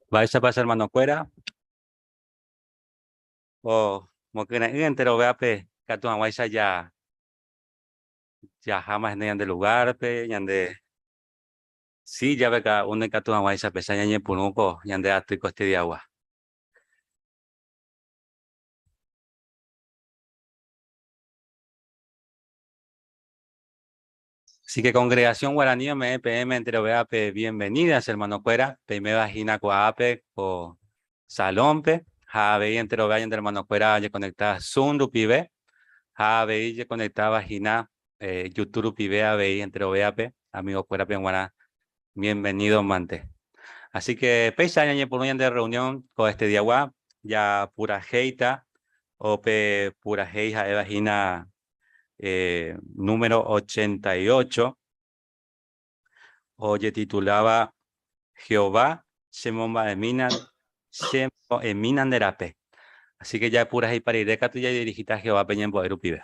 Mba'éichapa che hermanokuéra? Omokyre'ỹ enterovéape ikatu hag̃uáicha jaháma hína ñande lugárpe, ñande síllape káda uno ikatu hag̃uáicha péicha ñañepyrũ ko ñande aty ko este diagua. Así que congregación guaraní ome'ẽ peẽme enterovéape bienvenida che hermanokuéra, peiméva hína ko'ápe ko salón-pe ha avei enterovéa ñande hermanokuéra oñeconecta Zoom rupive ha avei ojeconectáva hína YouTube rupive avei enterovéape amigokuérape g̃uarã bienvenido mante. Así que péicha ñañepyrũ ñande reunión ko este diagua japurahéita o pe purahéi ha'éva hína número 88, ojetituláva Jehová chemomba'emína, chembo'emína nde rape. Así que japuraheipa rire katu jadirigíta Jehovápe ñembo'e rupive.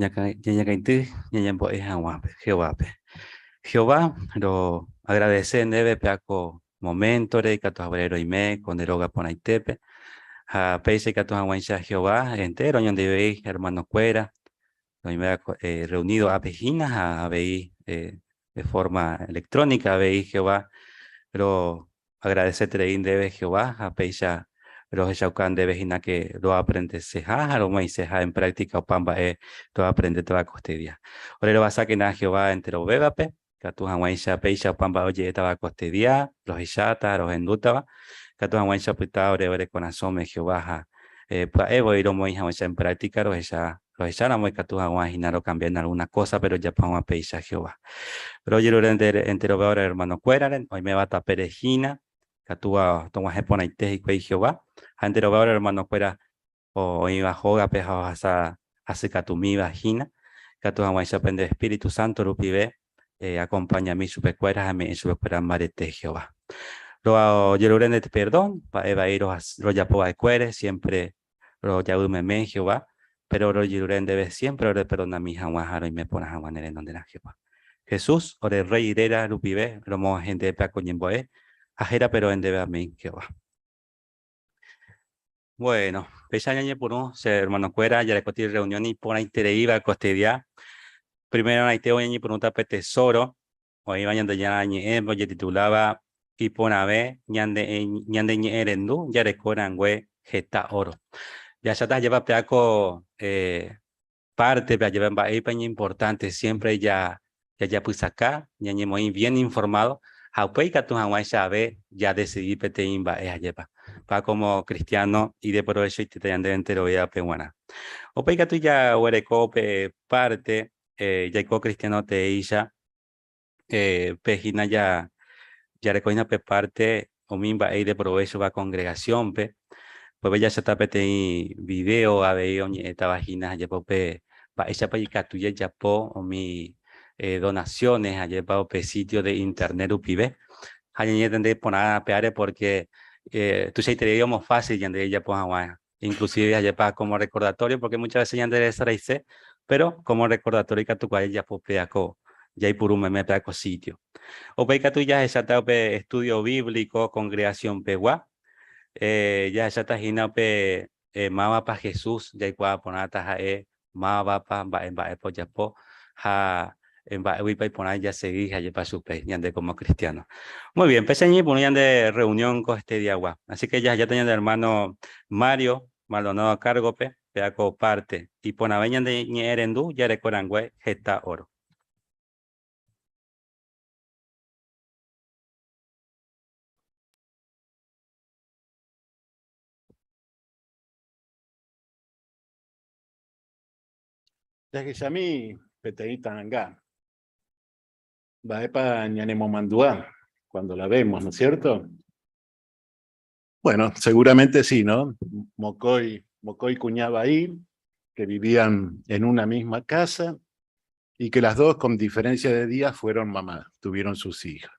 Ñañakãity ñañembo'e hag̃ua Jehovápe. Jehová, roagradese ndéve pe ako moméntore ikatu haguére roime ko nde róga porãitépe, ha péicha ikatu hag̃uáicha Jehová entéro ñandevei hermanokuéra roime reunido ápe hína ha avei de forma electrónica avei Jehová Roagradeseterei ndéve Jehová ha péicha rohechauka ndéve hína ke roaprendeseha ha romoĩseha en práctica opa mba'e roaprendétava kostedia. Ore rovasákena Jehová enterovévape, ikatu hag̃uáicha péicha opa mba'e oje'étava kostedia, rohecháta ha rohendútava, ikatu hag̃uáicha opyta ore ore korasõme Jehová ha pya'e voi romoĩ hag̃uáicha en práctica rohecha Rohecháramo ikatu hag̃ua hína rokambia en algúna kósape rojapo hag̃ua péicha Jehová. Rojerure enterove ore ermanokuérare, oiméva tapére hína, ikatúva tog̃uahẽ porãite hikuái Jehová, ha enterove ore ermanokuéra oĩva hógape ha ohasa hasykatumíva hína, ikatu hag̃uáicha pende espíritu sánto rupive eakompañami chupekuéra ha eme'ẽ chupekuéra mbarete Jehová. Rojerure nde perdón mba'e vai rojapo va'ekuére, siémpre Rojavy meme, Jehová, péro rojerure ndéve siémpre oreperdonami hag̃ua ha roime porã hag̃ua ne renonderã, Jehová. Jesús, ore Rréi réra rupive romog̃uahẽ ndéve pe akoñembo'e Ha hérape ro'e ndéve amén, Jehová. Bueno, péicha ñañepyrũ che hermanokuéra jarekóti reunión iporãitereíva ko este día. Primerorãite oñeñepyrũta pe tesoro oĩva Ñandejára Ñe'ẽme ojetituláva Iporãve ñande ñande ñe'ẽrendu jareko rangue heta óro. Jahecháta ajépa péa ko eh, pártepe ajépa mba'épa iñimportánte siempre ja jajapysaka, ñañemoĩ bien informado ha upéi ikatu hag̃uáicha ave jadesidi peteĩ mba'e ajépa. Pa como cristiano ideprovechoitéta ñandéve enterovévape g̃uarã. Upéi katu jaguereko pe parte jaiko cristiano teéicha, pe hína ja jareko hína pe parte umi mba'e ideprovéchova congregación-pe, upépe jahecháta peteĩ video avei oñe'ẽtava hína jajapo pe mba'éichapa ikatu jajapo umi donaciones ajépa upe sitio de internet rupive ha ñañetende porã pe áre porque tuichaiterei omofácil ñande jajapo hag̃ua inclusive ajépa como recordatorio porque muchas veces ñande resaraise pero como recordatorio ikatukuaa jajapo péa ko jaipuru meme péa ko sitio. Upéi katu jahecháta upe estudio bíblico congregación pegua, jahecháta hína upe mávapa Jesús jaikuaa porãta ha'e mávapa, mba'e mba'épa ojapo ha mba'éguipa iporã jasegi jajepa chupe ñande como cristiano. Muy bien, péicha ñañepyrũ ñande reunión ko este diagua. Así que jahejáta ñande hermano Mario Maldonado a cargo-pe, péa ko parte. Iporãve ñande ñe'ẽrendu jareko rangue heta oro. Jahechami peteĩ ta'anga. Mba'épa ñanemomandu'a cuando la vemos, ¿no es cierto? Bueno, seguramente sí, ¿no? Mokoi, Mokoi cuñaba ahí, que vivían en una misma casa y que las dos, con diferencia de días, fueron mamás, tuvieron sus hijas.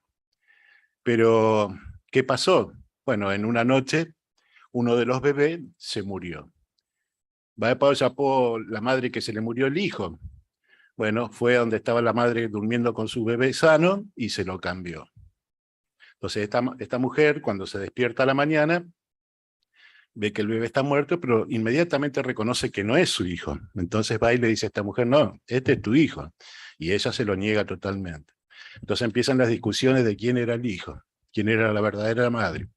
Pero, ¿qué pasó? Bueno, en una noche, uno de los bebés se murió. Mba'épa ojapo la madre que se le murió el hijo? Bueno, fue a donde estaba la madre durmiendo con su bebé sano y se lo cambió. Entonces esta, esta mujer, cuando se despierta a la mañana, ve que el bebé está muerto, pero inmediatamente reconoce que no es su hijo. Entonces va y le dice a esta mujer, no, este es tu hijo. Y ella se lo niega totalmente. Entonces empiezan las discusiones de quién era el hijo, quién era la verdadera madre.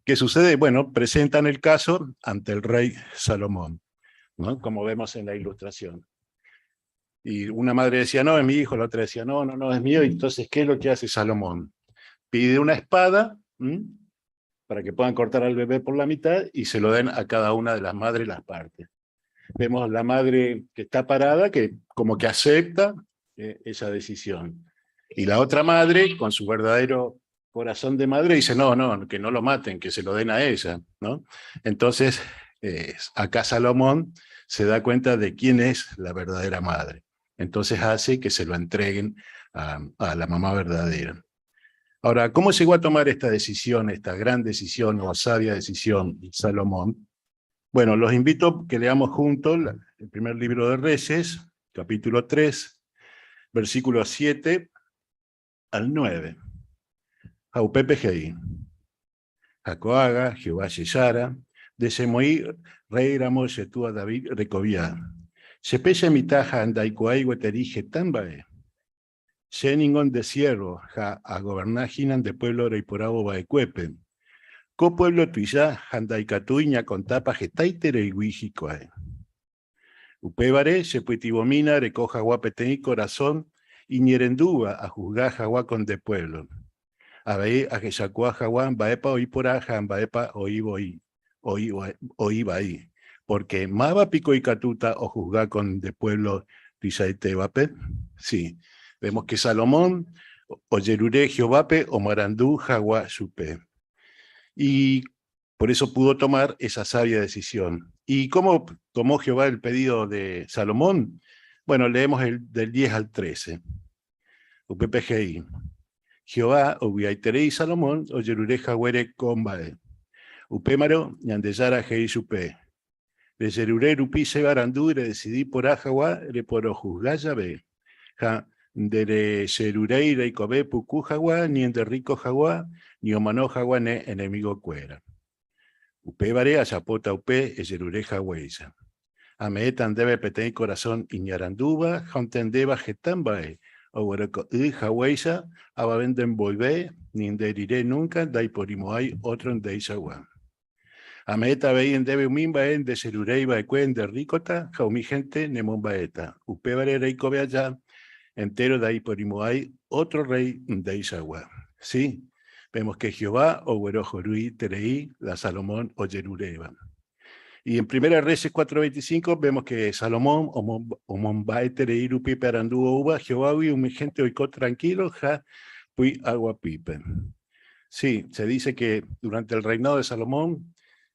¿Qué sucede? Bueno, presentan el caso ante el rey Salomón, ¿no? Como vemos en la ilustración. Y una madre decía, no, es mi hijo, la otra decía, no, no, no, es mío. Y entonces, ¿qué es lo que hace Salomón? Pide una espada para que puedan cortar al bebé por la mitad y se lo den a cada una de las madres las partes. Vemos la madre que está parada, que como que acepta esa decisión. Y la otra madre, con su verdadero corazón de madre, dice, no, no, que no lo maten, que se lo den a ella, ¿no? Entonces, acá Salomón se da cuenta de quién es la verdadera madre. Entonces hace que se lo entreguen a la mamá verdadera. Ahora, ¿cómo llegó a tomar esta decisión, esta gran decisión o sabia decisión Salomón? Bueno, los invito a que leamos juntos el primer libro de Reyes, capítulo 3, versículos 7 al 9. Ha upépe he'i, Ha ko'ág̃a, Jehová che Jára, nde chemoĩ rréi ramo che túa David rekovia. Jepe che mitã ha ndaikuaái gueteri heta mba'e. Che ningo nde siérvo ha agoverna hína nde puévlo reiporavo va'ekuépe. Ko puévlo tuicha ha ndaikatúi ñakontápa hetaitereigui hikuái. Upévare che pytyvõmína reko hag̃ua peteĩ korasõ iñerendúva ahusga hag̃ua ko nde puévlo. Avei ahechakuaa hag̃ua mba'épa oĩ porã ha mba'épa oĩ voi oĩ vai, pórke máva piko ikatúta ohusga ko nde puévlo tuichaitévape? Si, vemos ke Salomón ojerure Jehovápe omoarandu hag̃ua chupe. Y Por eso pudo tomar esa sabia decisión. ¿Y cómo tomó Jehová el pedido de Salomón? Bueno, leemos el, del 10 al 13. Upépe he'i, Jehová ovy'aiterei Salomón ojerure haguére ko mba'e. Upémarõ Ñandejára he'i chupe, Rejerure rupi che arandu redesidi porã hag̃ua reporohusga jave, ha Nderejeruréi reikove puku hagua, ni nde rríko hagua, ni omano hagua ne enemigokuéra. Upévare ajapóta upe ejerure haguéicha. Ame'ẽta ndéve peteĩ korasõ iñarandúva ha ontendéva heta mba'e, oguereko'ỹ haguéicha avave nde mboyve ni nde rire núnka ndaiporimo'ãi ótro ndeichagua. Ame'ẽta avei ndéve umi mba'e ndejeruréi va'ekue nde rríkota ha umi hénte nemomba'éta. Upévare reikove aja entéro ndaiporimo'ãi ótro rréi ndeichagua. Si, vemos que Jehová oguerohoryiterei la Salomón ojeruréva. Y en Primera Reyes 4.25 vemos que Salomón omomba'eterei rupi pe arandu oúva Jehovágui umi hénte oiko tranquilo ha py'aguapýpe. Sí, se dice que durante el reinado de Salomón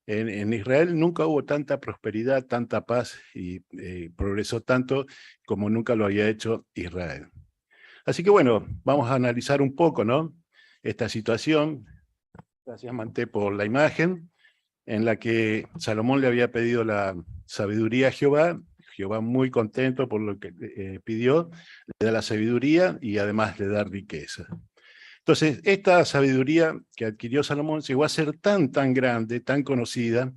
en Israel nunca hubo tanta prosperidad, tanta paz y progresó tanto como nunca lo había hecho Israel. Así que bueno, vamos a analizar un poco, ¿no? Esta situación. Gracias, Manté, por la imagen en la que Salomón le había pedido la sabiduría a Jehová. Jehová muy contento por lo que pidió, le da la sabiduría y además le da riqueza. Entonces, esta sabiduría que adquirió Salomón llegó a ser tan, tan grande, tan conocida,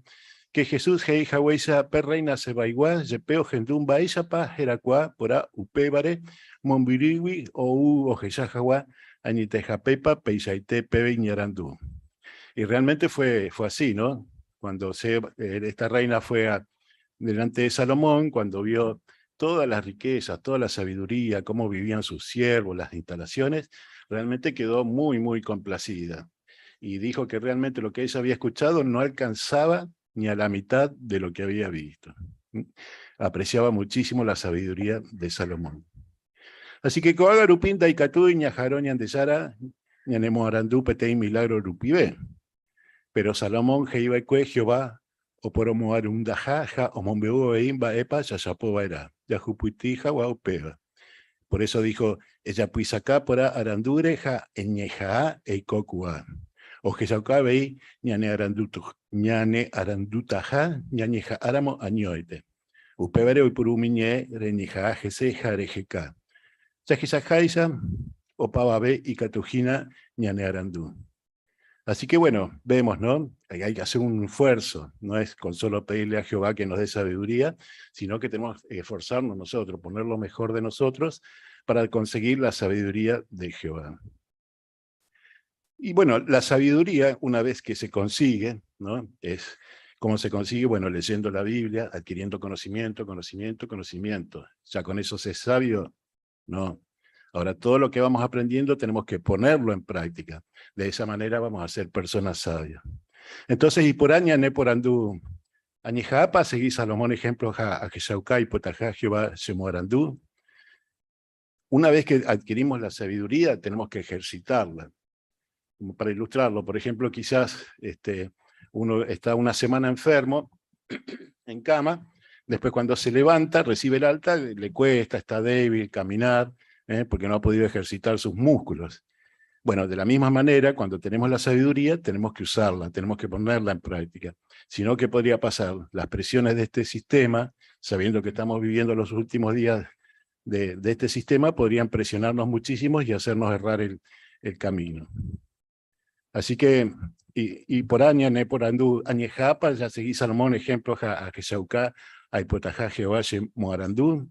que Jesús he'i haguéicha pe reina Sebaygua, jepe ohendu mba'éichapa herakuã porã upévare, mombyrýgui ou ohecha hag̃ua añetehapépa peichaite peve iñarandu. Y realmente fue así, ¿no? Cuando esta reina fue delante de Salomón, cuando vio todas las riquezas, toda la sabiduría, cómo vivían sus siervos, las instalaciones, realmente quedó muy, muy complacida. Y dijo que realmente lo que ella había escuchado no alcanzaba ni a la mitad de lo que había visto. Apreciaba muchísimo la sabiduría de Salomón. Así que ko'ág̃a rupi ndaikatúi ñaha'arõ Ñandejára ñanemoarandu peteĩ milagro rupive. Pero Salomón he'iva'ekue Jehová oporomoarundaha ha omombe'u avei mba'épa jajapova'erã, jahupyty hag̃ua upéva. Por eso dijo, Ejapysaka porã arandúre ha eñeha'ã eikokuaa. Ohechauka avei ñanearandutaha ñañeha'ãramo añóite. Upévare oipuru umi ñe'ẽ reñeha'ã hese ha reheka. Jahechaháicha opavave ikatuhína ñanearandu. Así que bueno, vemos, ¿no? Hay que hacer un esfuerzo, no es con solo pedirle a Jehová que nos dé sabiduría, sino que tenemos que esforzarnos nosotros, poner lo mejor de nosotros para conseguir la sabiduría de Jehová. Y bueno, la sabiduría, una vez que se consigue, ¿no? Es cómo se consigue, bueno, leyendo la Biblia, adquiriendo conocimiento, conocimiento, conocimiento. Ya con eso se es sabio, no. Ahora, todo lo que vamos aprendiendo tenemos que ponerlo en práctica. De esa manera vamos a ser personas sabias. Entonces, iporã ñaneporandu, añeha'ãpa asegi Salomón ejemplo ha ahechauka aipotaha Jehová chemoarandu. Una vez que adquirimos la sabiduría, tenemos que ejercitarla. Como para ilustrarlo, por ejemplo, quizás uno está una semana enfermo, en cama, después cuando se levanta, recibe el alta, le cuesta, está débil caminar, porque no ha podido ejercitar sus músculos. Bueno, de la misma manera, cuando tenemos la sabiduría, tenemos que usarla, tenemos que ponerla en práctica. Si no, ¿qué podría pasar? Las presiones de este sistema, sabiendo que estamos viviendo los últimos días de este sistema, podrían presionarnos muchísimo y hacernos errar el camino. Así que, iporã ñaneporandu, añeha'ãpa asegi Salomón ejemplo ha ahechauka aipotaha Jehová chemoarandu.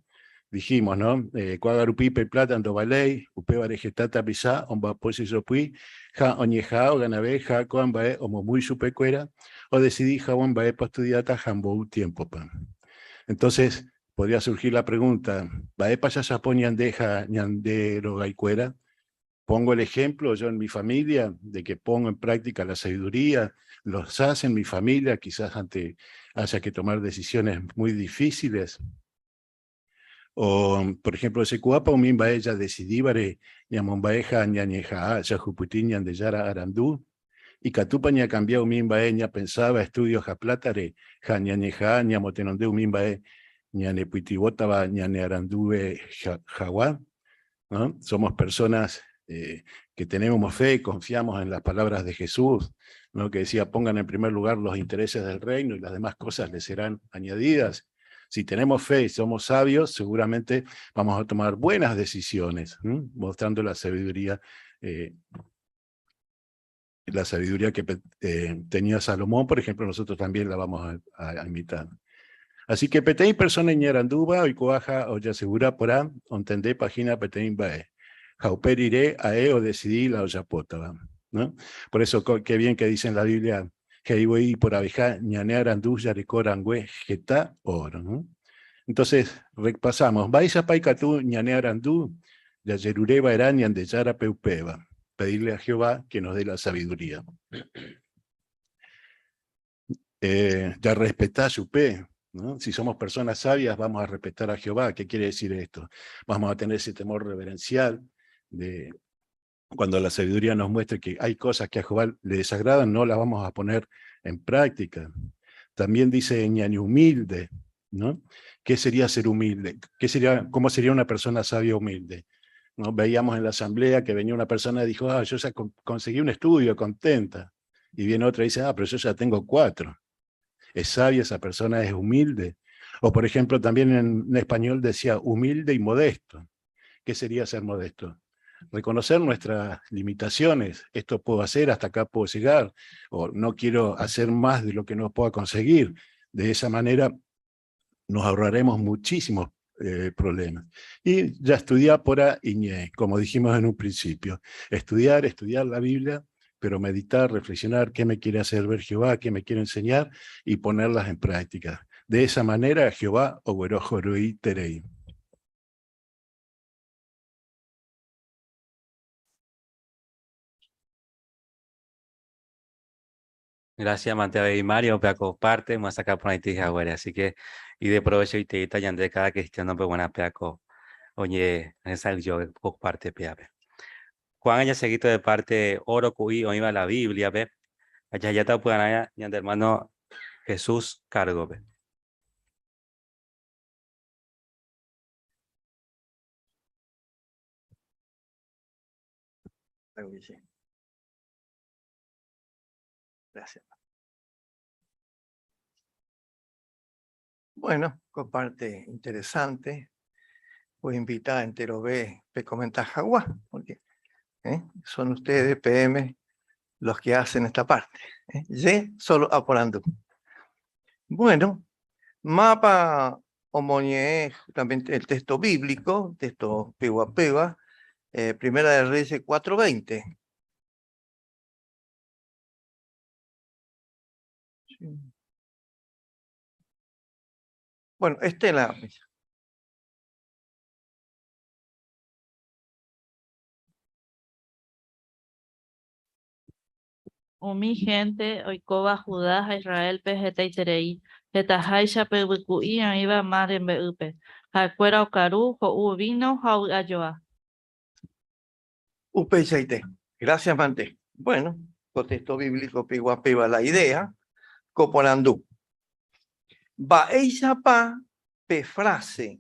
Dijimos, ¿no? Ko'ág̃a rupi pe plata ndovaléi, upévare heta tapicha omba'apo jejopy, ha oñeha'ã oganave ha ko'ã mba'e omomýi chupekuéra, odecidi hag̃ua mba'épa ostudiáta ha mboy tiempopa. Entonces, podría surgir la pregunta, mba'épa jajapo ñande ha ñande rogaykuéra? Pongo el ejemplo yo en mi familia de que pongo en práctica la sabiduría, los hace en mi familia, quizás ante haya que tomar decisiones muy difíciles. O, por ejemplo, ojekuaápa umi mba'e jadecidívare ñamomba'eha ñañeha'ã jahupyty Ñandejára arandu, ikatúpa ñakambia umi mba'e ñapensáva estudio ha plátare ha ñañeha'ã ñamotenonde umi mba'e ñanepytyvõtava ñanearanduve hag̃ua. ¿No? Somos personas que tenemos fe, confiamos en las palabras de Jesús, ¿no? Que decía, pongan en primer lugar los intereses del reino y las demás cosas les serán añadidas. Si tenemos fe y somos sabios, seguramente vamos a tomar buenas decisiones, mostrando la sabiduría, la sabiduría que tenía Salomón, por ejemplo, nosotros también la vamos a imitar. Así que peteĩ persona iñarandúva oikuaaha ojasegura porã ontendépa hína peteĩ mba'e. Ha upe rire ae odecidi la ojapótava, ¿no? Por eso qué bien que dice en la Biblia he'i voi iporãveha ñane arandu jareko rangue heta oro, ¿no? Entonces, repasamos, mba'éichapa ikatu ñane arandu jajerure va'erã Ñandejárape upéva, pedirle a Jehová que nos dé la sabiduría. Jarrespeta chupe, ¿no? Si somos personas sabias, vamos a respetar a Jehová. ¿Qué quiere decir esto? Vamos a tener ese temor reverencial de cuando la sabiduría nos muestre que hay cosas que a Jehová le desagradan, no las vamos a poner en práctica. También dice ñane humilde, ¿no? ¿Qué sería ser humilde? ¿Cómo sería una persona sabia humilde? ¿No? Veíamos en la asamblea que venía una persona y dijo, ah, yo ya conseguí un estudio, contenta. Y viene otra y dice, ah, pero yo ya tengo 4. Es sabia, esa persona es humilde. O por ejemplo, también en español decía humilde y modesto. ¿Qué sería ser modesto? Reconocer nuestras limitaciones. Esto puedo hacer, hasta acá puedo llegar, o no quiero hacer más de lo que no pueda conseguir. De esa manera nos ahorraremos muchísimos problemas. Y ya estudiar por iñe, como dijimos en un principio. Estudiar, estudiar la Biblia, pero meditar, reflexionar qué me quiere hacer ver Jehová, qué me quiere enseñar y ponerlas en práctica. De esa manera, Jehová oguerojoruí terei. Gracias, Mateo y Mario, por comparte, más acá por ahí te dije, güey, así que, y de provecho y te digo, de cada cristiano, pues buena, peaco, oye, esa yo comparte, pea, pe. Juan haya seguido de parte oro cuí o iba la Biblia, pe. Allá ya está pues allá, y ande hermano Jesús cargo, pe. Gracias. Bueno, comparte interesante. Voy a invitar a Entero B, P comenta Jaguá, porque son ustedes, PM, los que hacen esta parte. Y solo aporando. Bueno, mapa homoñe, también el texto bíblico, texto pegua pegua, Primera de Reyes 4:20. Sí. Bueno, Estela. Umi gente, oikóva Judá ha Israel pe hetaiterei, hetaháicha pe yvyku'i oĩva mar rembe'ýpe. Ha'ekuéra okaru, ho'u vino ha ovy'ajoa. Upeichaite. Gracias, Mante. Bueno, contexto bíblico piguapeba la idea, coporandú. Mba'éichapa pe frase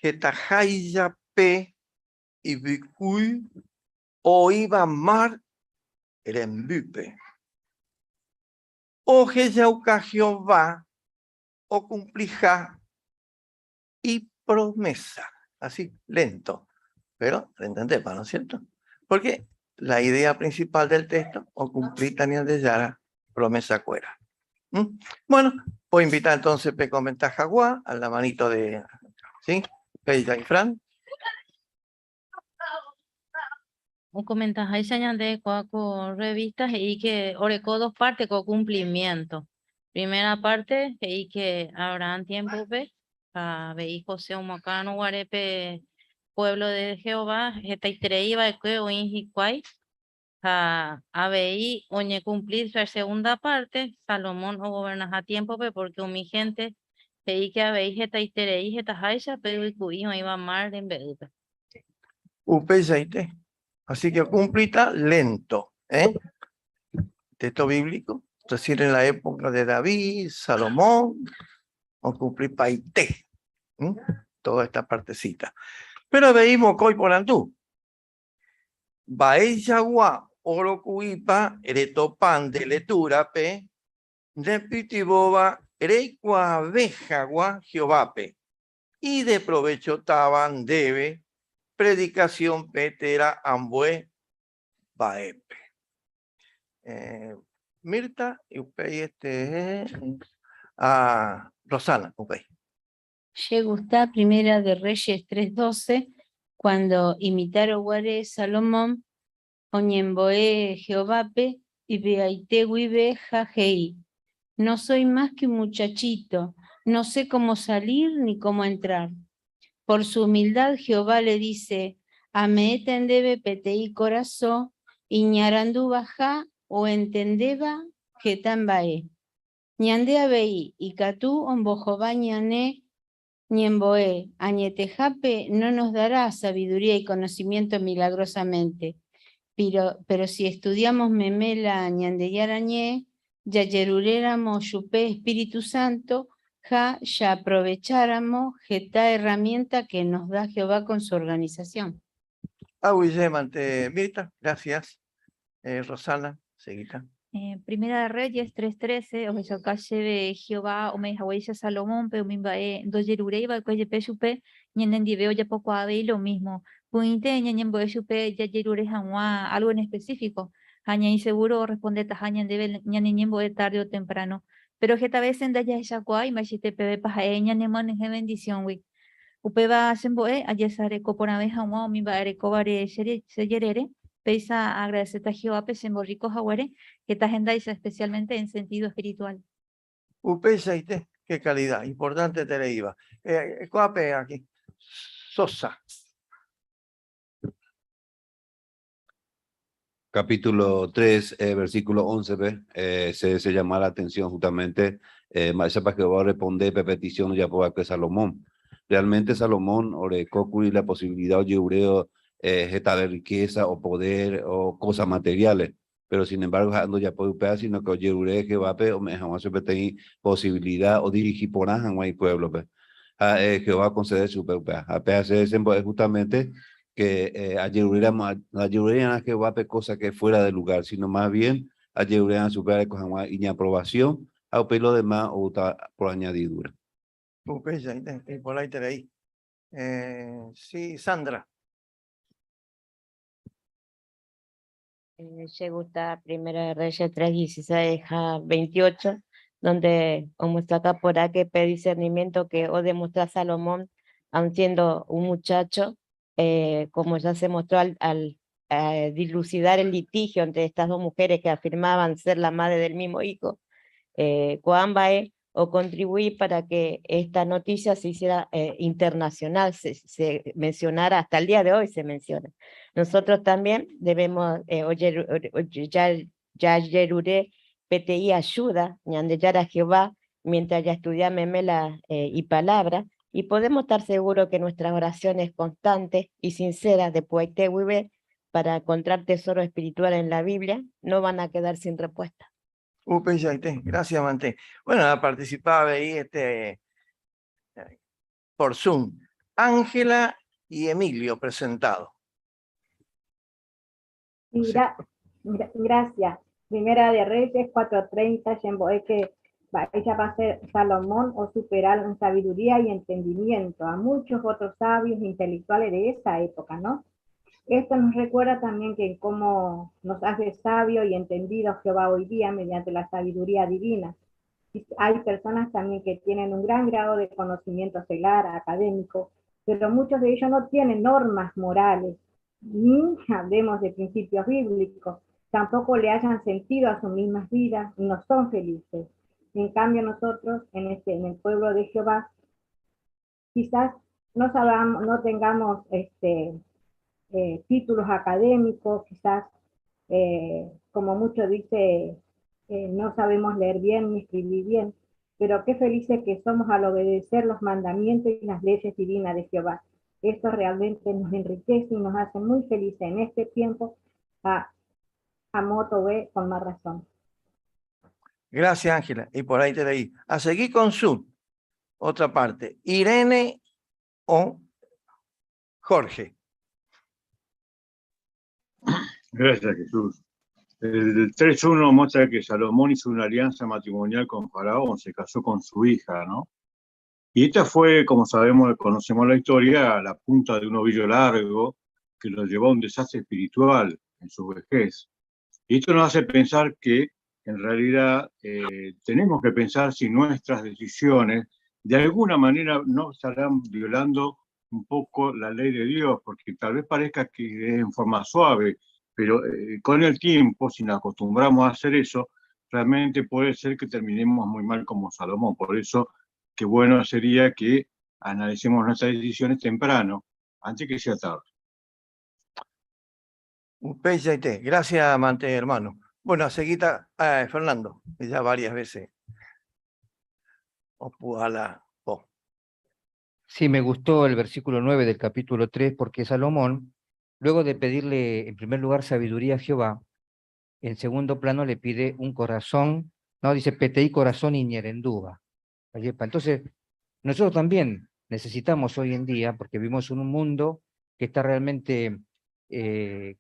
hetaháicha pe yvyku'i oĩva mar rembe'ýpe. Ohechauka Jehová ocumplija y promesa. Así, lento, pero entendemos, ¿no es cierto? Porque la idea principal del texto, o cumplir también de Yara, promesa cuera. Bueno, voy a invitar entonces a comentar Jaguá, a la manito de, ¿sí? Peya y Fran. Un comentario de cuaco revistas y que orecó dos partes con cumplimiento. Primera parte, y que Abraham tiempo pe, a ve José Humacano, Guarepe, pueblo de Jehová, esta iba de que oinjicuay, a veí oñe cumplir la segunda parte, Salomón o goberna a tiempo pe, porque mi gente, y que a veí esta iterei, esta jaicha, pero y cuijo iba mar en vez. Upeyaite. Así que cumplita lento. Texto bíblico, es decir, en la época de David, Salomón, o cumplir paité, ¿m? Toda esta partecita. Pero veímos coi por andú. Baeyagua, oro cuipa, eretopan de letura, pe, de pitiboba, Reikuaave hag̃ua Jehovápe, ideprovéchotava ndéve predikasiónpe térã ambue mba'épe. Mirta, upéi este a Rosana, upéi. Che gusta Primera de Reyes 3:12, cuando imitaron guare Salomón oñembo'e Jehovápe ipy'aite guive ha he'i, No soy más que un muchachito, no sé cómo salir ni cómo entrar. Por su humildad Jehová le dice, Ame'ẽta ndéve peteĩ korasõ iñarandúva ha oentendéva heta mba'e. Ñande avei ikatu ombohovái ñane ñembo'e, añetehápe no nos dará sabiduría y conocimiento milagrosamente, pero, pero si estudiamos meme la Ñandejára Ñe'ẽ, jajeruréramo chupe Espíritu Santo ha jaaprovecháramo heta herramienta que nos da Jehová con su organización. Aguyjémante, Mirta, gracias. Rosana, seguita. Primera de Reyes 3:13, ohechauka chéve Jehová ome'ẽ haguéicha Salomónpe umi mba'e ndojeruréi va'ekue jepe chupe, ñanendive ojapokuaa avei lo mismo. Py'ỹinte ñañembo'e chupe jajerure hag̃ua algo en específico, ha ñaĩ seguro orrespondetaha ñandéve ñane ñembo'e tarde o temprano. Péro heta vése ndajahechakuaái mba'eichaite pevépa ha'e ñanemyanyhẽ vendisióngui. Upéva chembo'e ajesareko porãve hag̃ua umi mba'e arekóvare che jerére, péicha aagradeséta Jehovápe chemborríko haguére heta hendáicha, especialmente en sentido espiritual. Upeichaite, qué calidad, importantetereíva. Ko'ápe aquí, Sosa. Capítulo 3, versículo 11-pe, se se llama la atención justamente mba'éichapa Jehová oresponde pe petición ojapo va'ekue Salomón. Realmente Salomón orekókuri la posibilidad oje'urévo hetave riqueza o poder o cosas materiales, pero sin embargo ha'e ndojapói upéva sino que ojerure Jehovápe ome'ẽ hag̃ua chupe peteĩ posibilidad odirigi porã hag̃ua ipuéblope. Ha Jehová oconcede chupe upéva. Ha péva che chembo'e justamente que ajeruréramo, ndajeruréirã Jehovápe cosa que fuera de lugar, sino más bien ajerurérã chupe areko hag̃ua iñaprobación ha upéi lo demás oúta por añadidura. Upéicha, iporãiterei. Sí, Sandra. Che gusta Primera de Reyes 3, 16 ha 28, donde omosaka porã que pe discernimiento que odemostrá Salomón, aun siendo un muchacho, como ya se mostró al, al dilucidar el litigio entre estas dos mujeres que afirmaban ser la madre del mismo hijo, ko'ã mba'e ocontribuí para que esta noticia se hiciera internacional, se, se mencionara, hasta el día de hoy se menciona. Nosotros también debemos ojeru, ya, jajerure peteĩ ayuda Ñandejára Jehová mientras jaestudia meme la ipalabra y podemos estar seguros que nuestras oraciones constantes y sinceras de py'aite guive para encontrar tesoro espiritual en la Biblia no van a quedar sin respuesta. Upeichaite, gracias mante. Bueno, participaba avei este por Zoom. Ángela y Emilio presentado. Sí, gracias. Primera de Reyes 4:30, chembo'e que mba'éichapa Salomón osupera en sabiduría y entendimiento a muchos otros sabios intelectuales de esa época, ¿no? Esto nos recuerda también que cómo nos hace sabio y entendido Jehová hoy día mediante la sabiduría divina. Y hay personas también que tienen un gran grado de conocimiento seglar, académico, pero muchos de ellos no tienen normas morales, ni hablemos de principios bíblicos, tampoco le hayan sentido a sus mismas vidas y no son felices. En cambio nosotros, en, este, en el pueblo de Jehová, quizás no sabamos, no tengamos este, títulos académicos, quizás, como mucho dice, no sabemos leer bien ni escribir bien, pero qué felices que somos al obedecer los mandamientos y las leyes divinas de Jehová. Esto realmente nos enriquece y nos hace muy felices en este tiempo a, a moto B con más razón. Gracias, Ángela. Y por ahí te leí. A seguir con su otra parte. Irene o Jorge. Gracias, Jesús. El 3.1 muestra que Salomón hizo una alianza matrimonial con Faraón, se casó con su hija, ¿no? Y esta fue, como sabemos, conocemos la historia, la punta de un ovillo largo que lo llevó a un desastre espiritual en su vejez. Y esto nos hace pensar que en realidad tenemos que pensar si nuestras decisiones de alguna manera no estarán violando un poco la ley de Dios, porque tal vez parezca que es en forma suave, pero con el tiempo, si nos acostumbramos a hacer eso, realmente puede ser que terminemos muy mal como Salomón. Por eso, qué bueno sería que analicemos nuestras decisiones temprano, antes que sea tarde. Upeichaite. Gracias, amante hermano. Bueno, seguita Fernando, que ya varias veces opuala po. Sí, me gustó el versículo 9 del capítulo 3, porque Salomón, luego de pedirle en primer lugar sabiduría a Jehová, en segundo plano le pide un corazón, no, dice peteí corazón y ñerendúa. Entonces, nosotros también necesitamos hoy en día, porque vivimos en un mundo que está realmente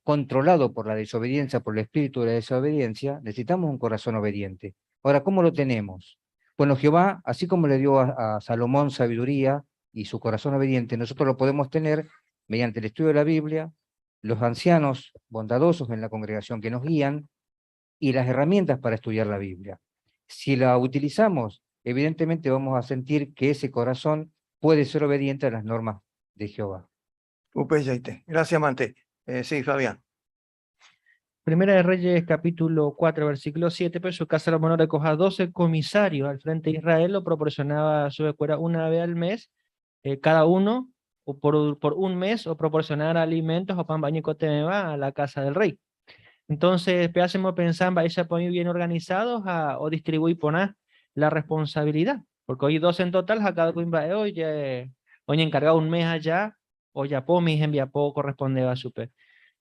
controlado por la desobediencia, por el espíritu de la desobediencia, necesitamos un corazón obediente. Ahora, ¿cómo lo tenemos? Bueno, Jehová, así como le dio a Salomón sabiduría y su corazón obediente, nosotros lo podemos tener mediante el estudio de la Biblia, los ancianos bondadosos en la congregación que nos guían y las herramientas para estudiar la Biblia. Si la utilizamos, evidentemente vamos a sentir que ese corazón puede ser obediente a las normas de Jehová. Upeichaite. Gracias, Mante. Sí, Fabián. Primera de Reyes, capítulo 4, versículo 7, pero su casa Salomón recoja 12 comisarios al frente de Israel, lo proporcionaba a su escuela una vez al mes, cada uno, o por un mes, o proporcionar alimentos o pan, baño y cotemeba a la casa del rey. Entonces, pe hacemos pensar, va a irse bien organizados a, o distribuir por nada la responsabilidad, porque hoy 12 en total, a cada quien va, oye, hoy encargado un mes allá, o ya po, mi envía po, corresponde a su pe.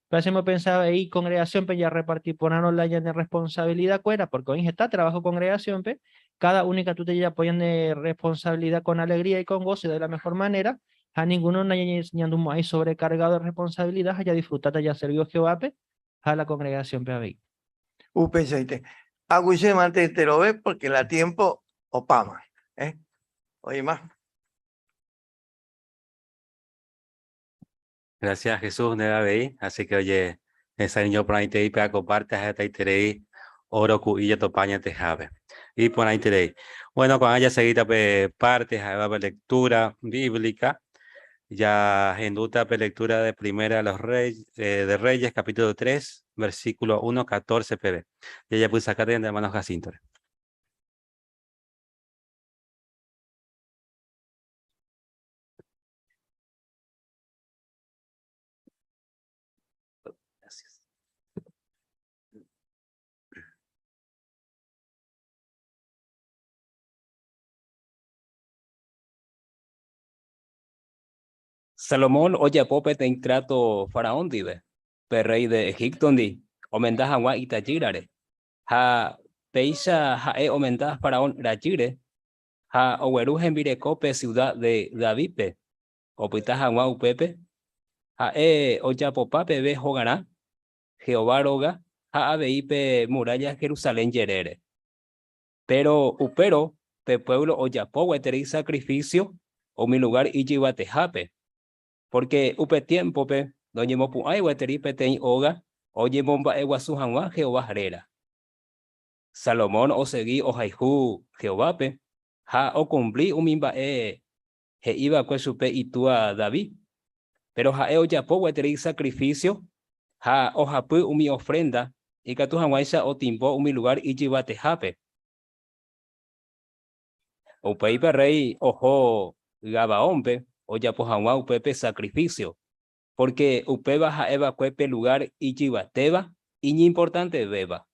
Pero hacemos pensar ahí congregación, pe, ya repartir por no la de responsabilidad cuera, porque hoy está trabajo congregación, pe, cada única tú te ya apoyan de responsabilidad con alegría y con gozo de la mejor manera, a ninguno no haya ni andumo ahí sobrecargado de responsabilidad, haya disfrutado, haya servido Jehová, pe, a la congregación, pe, ahí. Upechaite. Aguille mante te lo ve porque la tiempo opama. Oye, más. Gracias, Jesús, Neva Bey. Así que, oye, esa niño por ahí te iba a comparte, hasta ahí te leí, oro cu y topaña te jave. Y por ahí te leí. Bueno, cuando haya seguido pe partes, ahí va la lectura bíblica. Ya en duda pe lectura de Primera de los Reyes de Reyes, capítulo 3, versículo 1, 14 pb. Y ella puso acá de hermanos Jacinto. Gracias. Salomón ojapo peteĩ trato faraón ndive, pe rey de Egipto ndi, omenda hag̃ua itajýrare, ha péicha ha'e omenda faraón rajýre, ha ogueru hembireko pe ciudad de Davidpe, opyta hag̃ua upépe, ha'e ojapopa peve hogarã, Jehová róga, ha avei pe muralla Jerusalén jerére. Pero upérõ pe pueblo ojapo gueteri sacrificio umi lugar ijyvatehápe, porque upe tiempope noñemopu'ãi gueteri peteĩ óga oñemomba'eguasu hag̃ua Jehová réra. Salomón osegi ohayhu Jehovápe ha okumpli umi mba'e he'iva'ekue chupe itúa David, pero ha'e ojapo gueteri sacrificio ha ohapy umi ofrenda ikatu hag̃uáicha otimbo umi lugar ijyvatehápe. Upéi pe rey oho Gabaónpe ojapo hag̃ua upépe sacrificio, porque upéva ha'eva'ekue pe lugar ijyvatéva iñimportantevéva.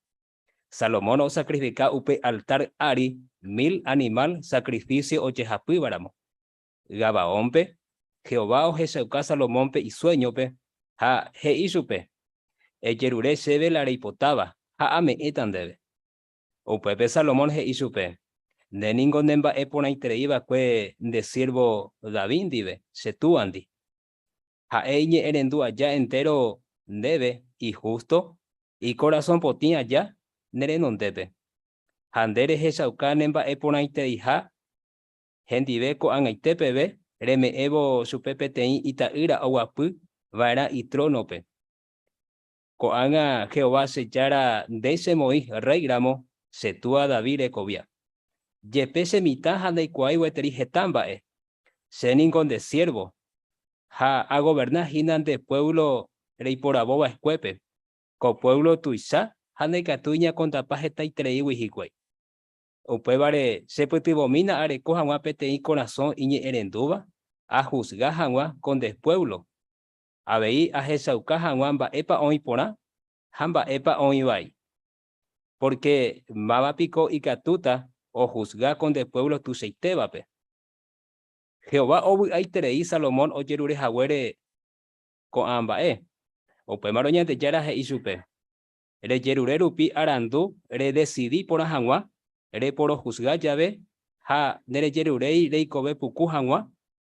Salomón osacrifica upe altar ári 1000 animal sacrificio ojehapývaramo. Gabaónpe, Jehová ohechauka Salomónpe isueñope ha he'i chupe, Ejerure chéve la reipotáva ha ame'ẽta ndéve. Upépe Salomón he'i chupe, Nde ningo ne mba'e porãiterei va'ekue nde siervo David ndive, che túandi. Ha'e iñe'ẽrendu aja entero ndéve ihusto. Ikorasõ potĩ aja ne renondépe, ha nde rehechauka ne mba'eporãitereiha hendive ko'ag̃aite peve reme'ẽvo chupe peteĩ ita'ýra oguapy va'erã itrónope. Ko'ág̃a Jehová che Jára nde chemoĩ rréi ramo che túa David rekovia. Jepe che mitã ha ndaikuaái gueteri heta mba'e. Che ningo nde siérvo, ha agoverna hína nde puévlo reiporavo va'ekuépe. Ko puévlo tuicha ha ndaikatúi ñakontapa hetaitereígui hikuái. Upévare chepytyvõmína areko hag̃ua peteĩ korasõ iñe'ẽrendúva ahusga hag̃ua ko nde puévlo. Avei ahechauka hag̃ua mba'épa oĩ porã ha mba'épa oĩ vai. Pórke máva piko ikatúta ohusga ko nde puévlo tuichaitévape? Jehová ovy'aiterei Salomón ojerure haguére ko'ã mba'e. Upémarõ Ñandejára he'i chupe, Rejerure rupi arandu redesidi porã hag̃ua, reporohusga jave ha nderejeruréi reikove puku hag̃ua,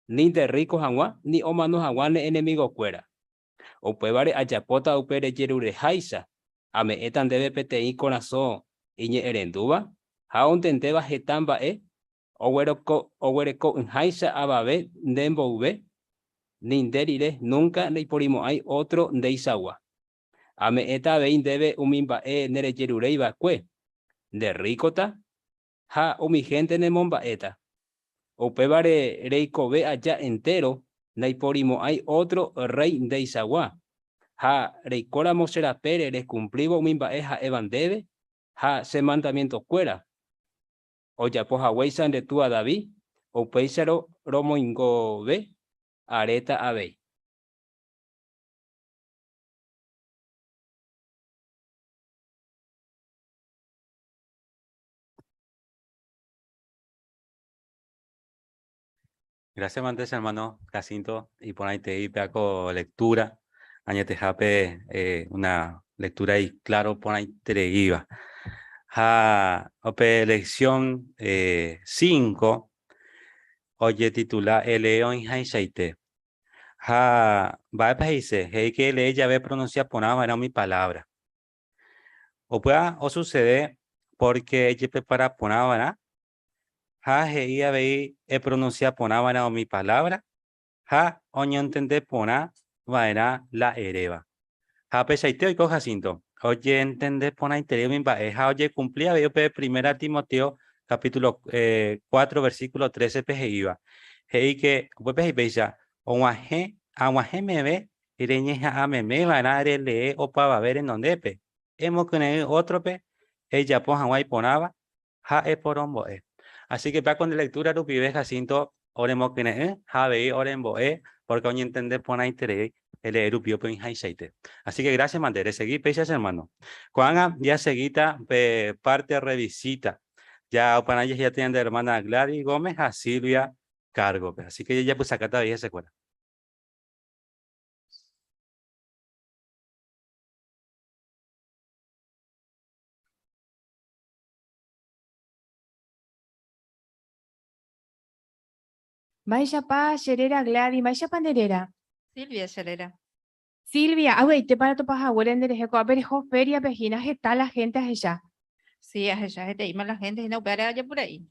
ni nde rríko hag̃ua, ni omano hag̃ua ne enemigokuéra. Upévare ajapóta upe rejerureháicha, ame'ẽta ndéve peteĩ korasõ iñe'ẽrendúva ha ontendéva heta mba'e oguereko'ỹháicha avave nde mboyve, ni nde rire núnka ndaiporimo'ãi ótro ndeichagua. Ame'ẽta avei ndéve umi mba'e nerejeruréi va'ekue, nde rríkota ha umi hénte nemomba'éta. Upévare reikove aja entéro ndaiporimo'ãi ótro rréi ndeichagua. Ha reikóramo che rapére rekumplívo umi mba'e ha'éva ndéve ha che mandamientokuéra, ojapo haguéicha nde túa David, upéicharõ romoingove aréta avei. Gracias, Mantes, hermano Jacinto, y por ahí te ko lectura. Añetehápe una lectura y claro por ahí te iba. Ha ope lección 5 oye titula Ele oĩhaichaite. Ha mba'épa he'ise? He'i que elee jave pronuncia porã va'erã umi palabra. Upéva osucede porque ejeprepara porã va'erã ha he'i avei epronuncia porã va'erã umi palabra ha oñontende porã va'erã la eréva. Ha peichaite oiko Jacinto, ojeentende porãiterei umi mba'e ha ojekumpli avei upe Primera Timoteo capítulo 4 versículo 13 pe he'íva. He'i ke upépe he'i péicha, Og̃uahẽ, ag̃uahẽ meve reñeha'ã meme va'erã relee opavave renondépe, emokyre'ỹ ótrope ejapo hag̃ua iporãva ha eporombo'e. Así que péa ko nde lectura rupive Jacinto oremokyre'ỹ ha avei orembo'e porque oñentende porãiterei elee rupi upe oĩhaichaite. Así que gracias mante, resegi péicha che hermano. Ko'ág̃a jasegíta pe parte revisita. Ja upearã jahejáta ñande hermana Gladys Gómez ha Silvia cargo-pe. Así que jajapysakáta avei hesekuéra. Mba'éichapa che réra Gladys, mba'éichapa nde réra? Silvia che réra. Silvia, avy'aite para topa haguére nde rehe ko'ápe reho feria-pe hína heta la gente ahecha. Sí, ahecha heteíma la gente hína upévare ajapura'i.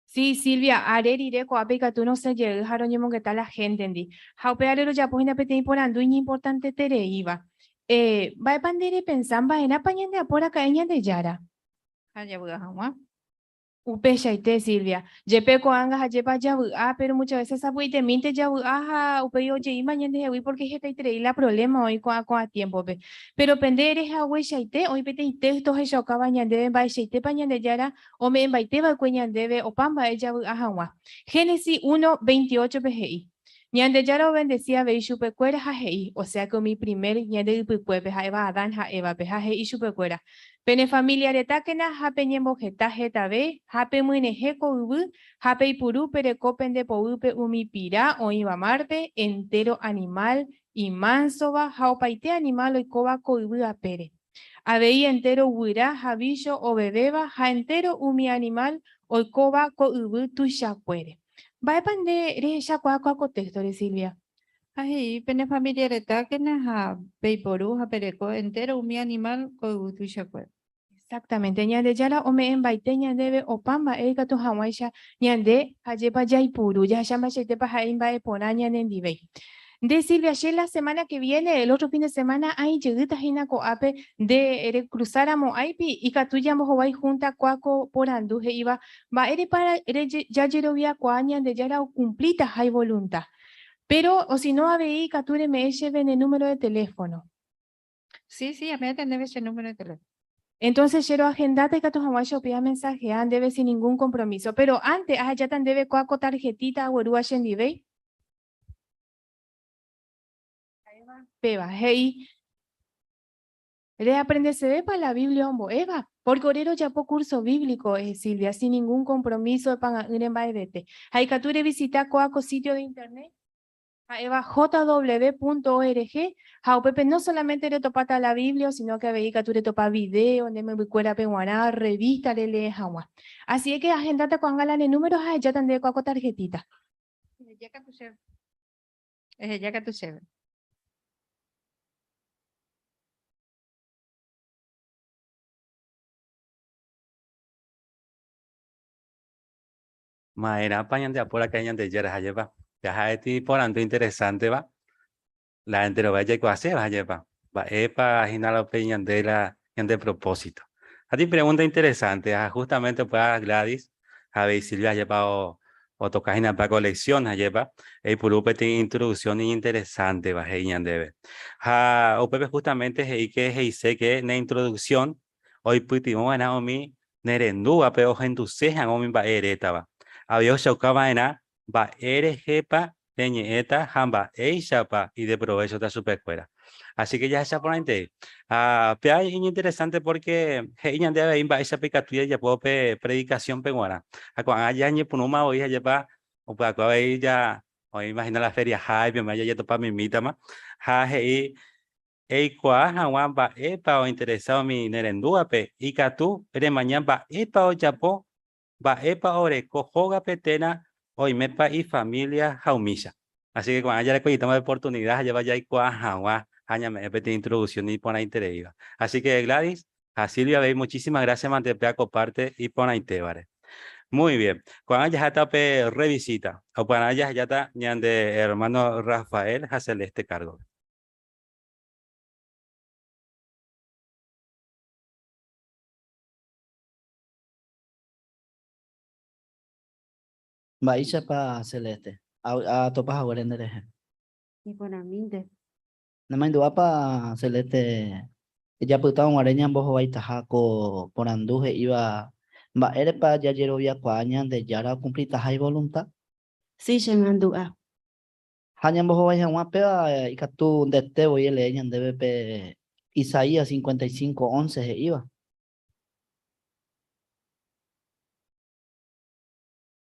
Sí, Silvia, are rire ko'ápe ikatu rosẽ jey ha roñemongeta la héntendi. Ha upévare rojapo hína peteĩ porandu iñimportantetereíva. Eh, mba'épa nde repensa mba'erãpa ñandeapo raka'e Ñandejára? Ha javy'a hag̃ua. Upeichaite, Silvia. Jepe ko'ág̃a hajépa javy'a, péro muchas veces sapy'aitemínte javy'a ha upéi ojeíma ñandehegui pórke hetaiterei la provléma oĩ ko'ã ko'ã tiémpope. Péro pende ere hagueichaite oĩ peteĩ téysto ohechaukáva ñandéve mba'eichaitépa Ñandejára ome'ẽmbaite va'ekue ñandéve opa mba'e javy'a hag̃ua. Génesis uno, veintiocho-pe he'i, Ñandejára ovendesi avei chupekuéra ha he'i, osea ke umi primer ñande ypykuépe ha'éva Adán ha Évape, ha he'i chupekuéra, Pene família retákena ha peñemboheta hetave ha pemyenyhẽ ko yvy ha peipuru pereko pende poguýpe umi pira oĩva márpe, entéro animál imánsova ha opaite animál oikóva ko yvy apére. Avei entéro guyra ha vícho ovevéva ha entéro umi animál oikóva ko yvy tuichakuére. Mba'épa nde rehechakuaa ko'ã ko téxtore, Silvia? Ha he'i pene familia retákena ha peiporu ha pereko entéro umi animál ko yvy tuichakuépe. Exactamente, Ñandejára ome'ẽmbaite ñandéve opa mba'e ikatu hag̃uáicha ñande ajépa jaipuru, jahecha mba'eichaitépa ha'e imba'eporã ñanendivéi. Nde Silvia, che la semana que viene, el otro fin de semana aĩ jeýta hína ko'ápe nde recruzáramo áipi ikatu jambohovái junta kua ko porandu he'íva mba'érepa jajeroviakuaa Ñandejára okumplítaha ivolunta. Pero o si no avei ikatu reme'ẽ chéve ne número de teléfono. Sí, sí, ame'ẽta ndéve che número de teléfono. Entonces che roagendáta ikatu hag̃uáicha upéva mensajea ndéve sin ningún compromiso. Pero antes ahejáta ndéve kua ko tarjetita aguerúva chendivéi. Péva he'i, Reaprendesevépa la Biblia ombo'éva? Porque ore rojapo curso bíblico, eh, Silvia, sin ningún compromiso epaga'ỹre mba'evete. Ha ikatu revisita kua ko sitio de internet. ha'éva jw.org, ha upépe no solamente retopáta la Biblia, sino que avei ikatu retopa video nde membykuérape g̃uarã, revista relee hag̃ua. Así es que ahendáta ko'ág̃a la ne número ha ahejáta ndéve kua ko tarjetita. Eheja katu chéve. Eheja katu chéve. Ma'erãpa ñande apo raka'e Ñandejára ha'épa? Jaha'éti porandu interesánteva, la enterove jaikuaaséva ha'épa. Mba'épa hína la upe ñande la ñande propósito. Ha ti pregunta interesante ha justamente upéva Gladys ha avei Silvia ha'épa otoka hína upe colección ha'épa eipuru peteĩ introducción iñinteresánteva he'i ñandéve. Ha upépe justamente he'i que he'ise que ne introducción oipytyvõ va'erã umi nerendúvape ohenduse hag̃ua umi mba'e erétava. Avei ohechauka va'erã mba'e rehépa reñe'ẽta ha mba'éichapa ideprovéchota chupekuéra. Así que jahecha porãitei. Ha péva iñinteresánte pórke he'i ñande avei mba'éichapa ikatu jajapo pe predikasiónpe g̃uarã. Ha ko'ág̃a jañepyrũma voi ajépa opy'akue avei ja oĩma hína la feria háipe, jajetopa mimítama. Ha he'i Eikuaa hag̃ua mba'épa ointeresa umi nerendúvape, ikatu remaña mba'épa ojapo, mba'épa oreko hógape térã oimépa ifamília ha umícha. Así que ko'ág̃a jarekoitáma oportunida ha java jaikuaa hag̃ua ha ñame'ẽ peteĩ introducción iporãitereíva. Así que Gladys ha Silvia avei muchísimas gracias mante pe akoparte iporãitévare. Muy bien. Ko'ág̃a jaháta pe revisita. Upearã jahejáta ñande hermano Rafael ha Celeste cargo-pe. Mba'éichapa Celeste, avy'a atopa haguére nde rehe. Iporãmínte. Nemandu'ápa Celeste ejapytárõ guare ñambohovaitaha ko porandu he'íva mba'érepa jajeroviakuaa Ñandejára okumplitaha ivolunta? Si, chemandu'a. Ha ñambohovái hag̃ua péva ikatu ndete voi elee ñandéve pe Isaías 55, 11 he'íva.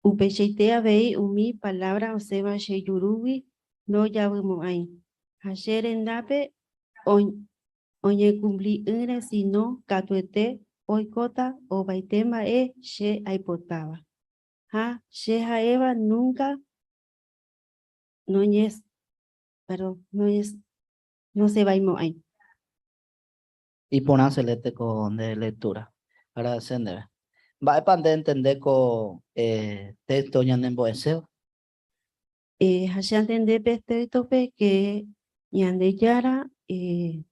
Upeichaite avei umi palávra osẽva che jurúgui ndojavymo'ãi, ha che rendápe oñekumpli'ỹre síno katuete oikóta opaite mba'e che aipotáva. Ha che ha'éva núnka noñes, perdón, noñes, nosẽvaimo'ãi. Iporã Celeste ko nde lectura. Agradece ndéve. Mba'épa nde entende ko eh, texto ñanembo'eséva? Eh, ha che antende pe texto-pe que Ñandejára eh,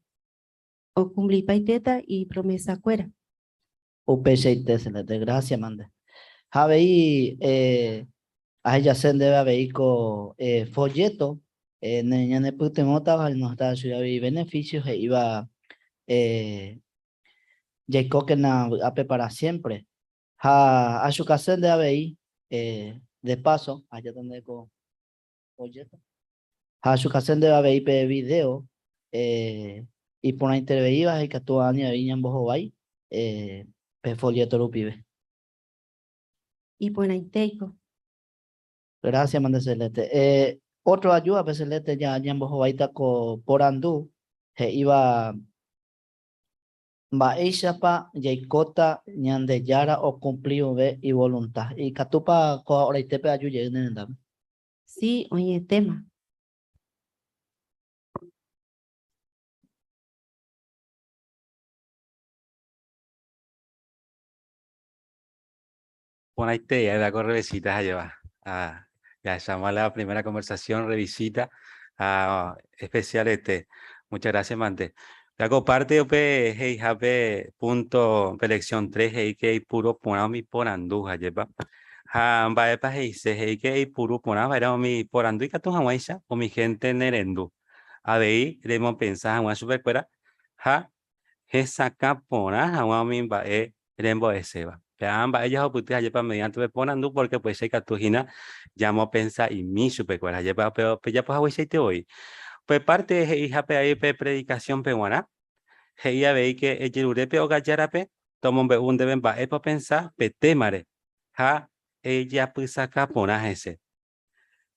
okumplipaitéta ipromesakuéra. Upeichaite, Celeste, gracias mante. Ha avei eh, ahejase ndéve avei ko eh, folleto eh, ne ñanepytyvõtava ha nos da avei beneficio he'íva eh, jaikókena vy'ápe para siempre. Ha achukase nde avei eh, de paso, ahejáta ndéve ko folleto. Ha achukase ndéve avei pe video eh, iporãitereíva ha ikatu ani avei ñambohovái eh, pe folleto rupive. Iporãitéiko. Gracias, mante Celeste. Eh, otro ayuda pe Celeste ya ñambohováita ko porandu he'íva mba'éichapa jaikóta Ñandejára okumpli vove ivoluntad. Ikatúpa ko horaitépe aju jey ne rendápe? Sí, oĩetéma. Porãite, ya con revisitas a llevar. Ah, ya llama la primera conversación, revisita ah, especial este. Muchas gracias, Mante. La comparte pe hey jape punto lección 3 hey que puro porã mi porandu lleva. Ha mba'épa he'ise he'i que ipuru porã va'erã umi porandu ikatu hag̃uáicha umi gente nerendu. Avei remopensa hag̃ua chupekuéra ha hesakã porã hag̃ua umi mba'e rembo'eséva. Pe'ã mba'e jahupyty ajépa mediante pe porandu porque upéicha ikatu hína jamopensa'imi chupekuéra ajépa pejapo hagueichaite voi. Upe parte he'ihápe avei pe predicación-pe g̃uarã, he'i avei ke ejerure pe ogajárape tomombe'u ndéve mba'épa opensa pe témare ha ejapysaka porã hese.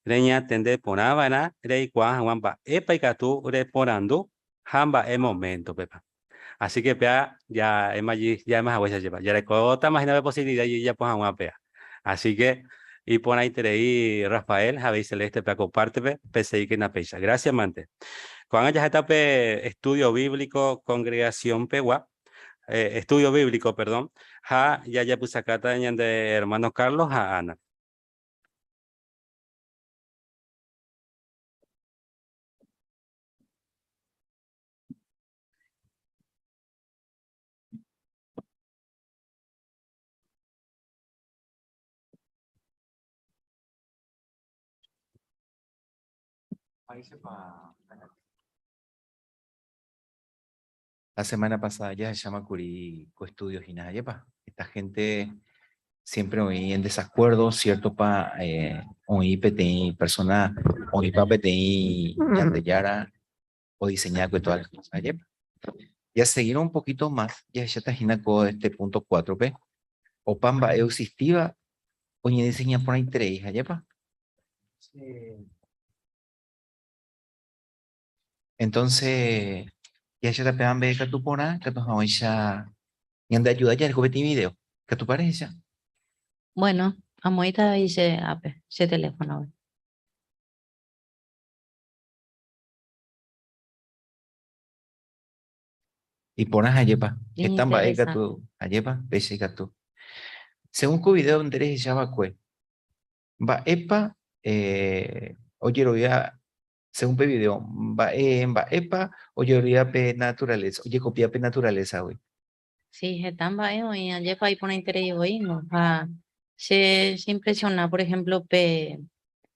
Reñatende porã va'erã reikuaa hag̃ua mba'épa ikatu reporandu ha mba'e moméntopepa. Así que péa ya ja'éma haguéicha jepa, jarekótama hína pe posibilida jajapo hag̃ua péa. Así que iporãiterei Rafael ha avei Celeste péa ko pártepe, pesegíkena péicha. Gracias mante. Ko'ág̃a jaheta pe estudio bíblico congregación pegua, estudio bíblico, perdón, ha jajapysakáta ñande hermano Carlos ha Ana. La semana pasada ya se llama Curi estudios y nada, yepa. Esta gente siempre oí en desacuerdo, cierto pa eh, oí peteĩ persona, oí pa peteĩ Ñandejára o diseñar que todas las cosas, yepa. Ya seguir un poquito más, ya está hína ko este punto 4 pe. Opa mba'e oexistíva oñediseña porãiterei, jepa. Entonces, jahecháta péva mbe katu porã, katu hag̃uáicha ñande ayuda jareko peteĩ video. Katu parehecha. Bueno, amoĩta avei che ápe, che teléfono-pe. Iporã ha'épa, heta mba'e Iñinteresante. katu ha'épa, péicha ikatu. Según ko video nde rehecha va'ekue, mba'épa eh, ojerovia Según pe video, mba'e mba'épa ojerovia pe naturaleza, ojekopia pe naturaleza-gui? Sí, heta mba'e oĩ, ajépa iporãiterei voíngo. Ha che cheimpresiona, por ejemplo, pe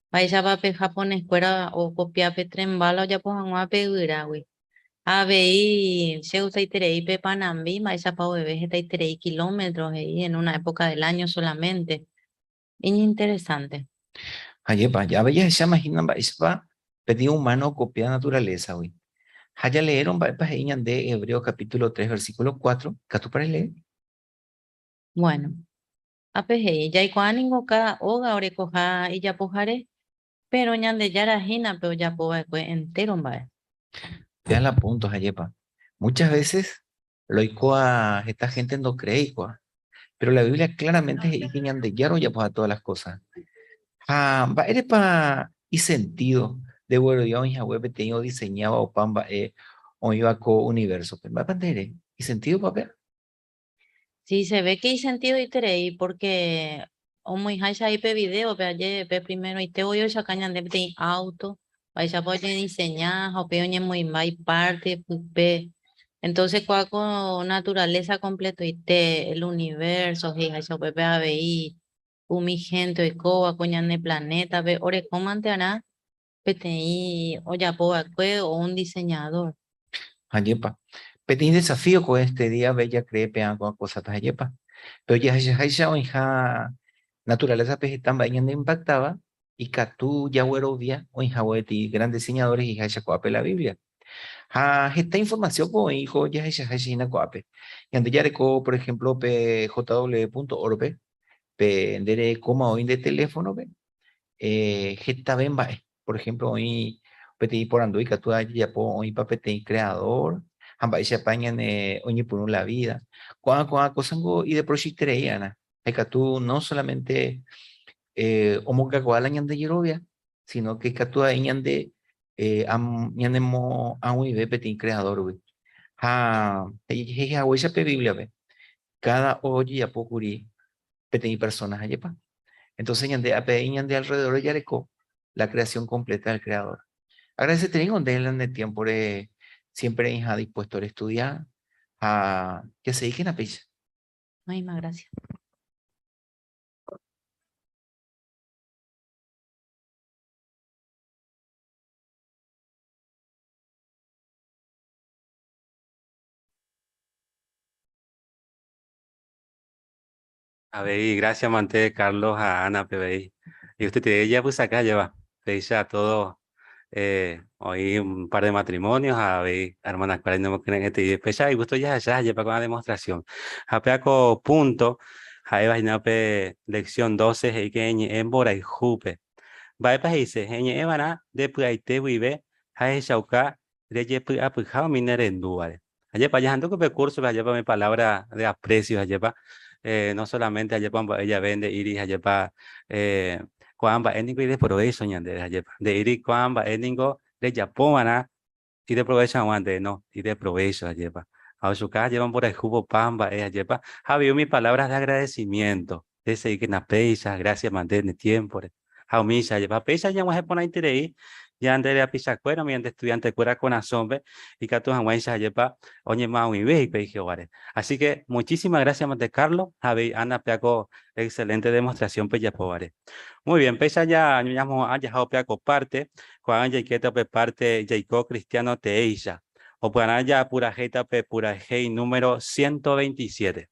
mba'éichapa pe japoneskuéra okopia pe tren bala ojapo hag̃ua pe yvyrágui. Ha avei chegustaiterei pe panambi, mba'éichapa oveve hetaiterei kilómetro he'i en una época del año solamente. Iñinteresante. Ajépa, avei jahecháma hína mba'éichapa peteĩ humano okopia naturaleza-gui. Ha jaleérõ mba'épa he'i ñande Hebreos capítulo 3 versículo 4, ikatúpa relee? Bueno, ápe he'i, jaikuaa ningo káda óga orekoha ijapohare, péro Ñandejára hína pe ojapo va'ekue entéro mba'e. Péa la punto, ajépa. Muchas veces Roikuaa heta gente ndocreéikua, pero la Biblia claramente he'i que Ñandejára ojapoha todas las cosas. Ha mba'érepa isentido ndeguerovia oĩ hague peteĩ odiseñáva opa mba'e oĩva ko universo-pe? Mba'épa nde ere? Isentidopa péva? Sí, se ve que isentidoiterei porque omoĩháicha ahí pe video-pe aje pe primeroite voi ohechauka ñande peteĩ auto, mba'éichapa oñediseña ha upéi oñemoĩmba iparte pype. Entonces kóa ko naturaleza completoite, el universo he'iháicha upépe avei umi gente oikóva ko ñane planeta-pe orekómante arã peteĩ ojapo va'ekue o un diseñador. Ajépa. Peteĩ desafío ko este día ve jacree peã ko'ã cosata ajépa. Pero jahechaháicha oĩha naturaleza-pe heta mba'e ñande impactáva, ikatu jaguerovia oĩha gueteri gran diseñadores he'iháicha ko'ápe la Biblia. Ha heta información ko oĩ ko jahechaháicha hína ko'ápe. Ñande jareko, por ejemplo, pe jw.org-pe, pe nde rekóma oĩ nde teléfono-pe, eh, hetave mba'e. Por ejemplo, oĩ peteĩ porandu ikatu jajapo oĩpa peteĩ creador ha mba'éichapa ñane oñepyrũ la vida. Ko'ã ko'ã cosa niko ideprochiterei arã. Ha ikatu no solamente eh, omongakuaa la ñande jerovia, sino que ikatu avei ñande eh, ñanemo'ag̃uive peteĩ creador-gui. Ha he'i haguéicha pe Biblia-pe, cada ojejapo kuri. Peteĩ persona ajépa. Entonces ñande ápe ñande alrededor jareko la creación completa del Creador. Agradecetereíngo nde la ne tiempo-re siempre reĩha dispuesto restudia ha jaseíkena péicha. Oĩma, gracias. Avei, gracias mante Carlos a Ana PBI. Y usted te ella pues acá lleva. Peisha todo eh, hoy un par de matrimonios, avei hermana cuál no creen este peisha y gusto ya ya lleva con la demostración. Japeaco punto, jaeva pe lección 12 he'i que ñe'ẽ mborayhúpe. Mba'épa he'ise heñe'ẽva'erã ndepy'aite guive ha ehechauka rejepy'apyha umi ne rendúvare. Ajépa, jahendúko pe curso-pe ajépa umi palabra de aprecio ajépa, eh, no solamente ajépa omba'e jave nde'íri ajépa eh, ko'ã mba'e niko ideprovecho ñandéve ajépa, nde'íri ko'ã mba'e niko rejapova'erã ideprovecho hag̃ua nde, no, ideprovecho ajépa. Ha ochuka ajépa mborayhu popa mba'e ajépa, ha avei umi palabras de agradecimiento, Reseíkena péicha, gracias mante ne tiémpore. Ha umícha ajépa péicha ñag̃uahẽ porãiterei ñande rapichakuéra, umi ñande estudiantekuéra korasõpe, ikatu hag̃uáicha ajépa oñemoag̃uive hikuái Jehováre. Así que muchísimas gracias mante Carlos ha avei Ana peako excelente demostración pejapóvare. Muy bien, péicha ñamoha'ã jaha upe ko parte, ko'ág̃a jaikéta upe parte jaiko cristiano teéicha. Opyarã japurahéita pe purahéi número 127.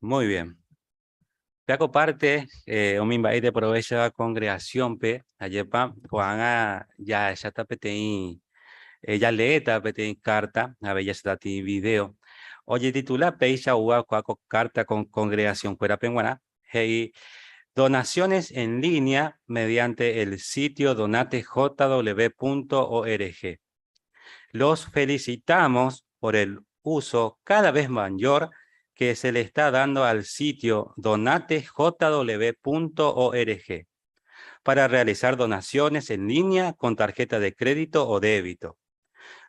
Muy bien. Peako parte, eh, umi mba'e ideprovéchova congregación-pe, ajépa ko'ág̃a jahecháta peteĩ, eh, jaleéta peteĩ carta, avei jahecháta peteĩ video. Ojetitula péicha oúva ko'ã ko carta con congregación-kuérape g̃uarã, he'i Donaciones en línea mediante el sitio donatejw.org. Los felicitamos por el uso cada vez mayor que se le está dando al sitio donatejw.org para realizar donaciones en línea con tarjeta de crédito o débito.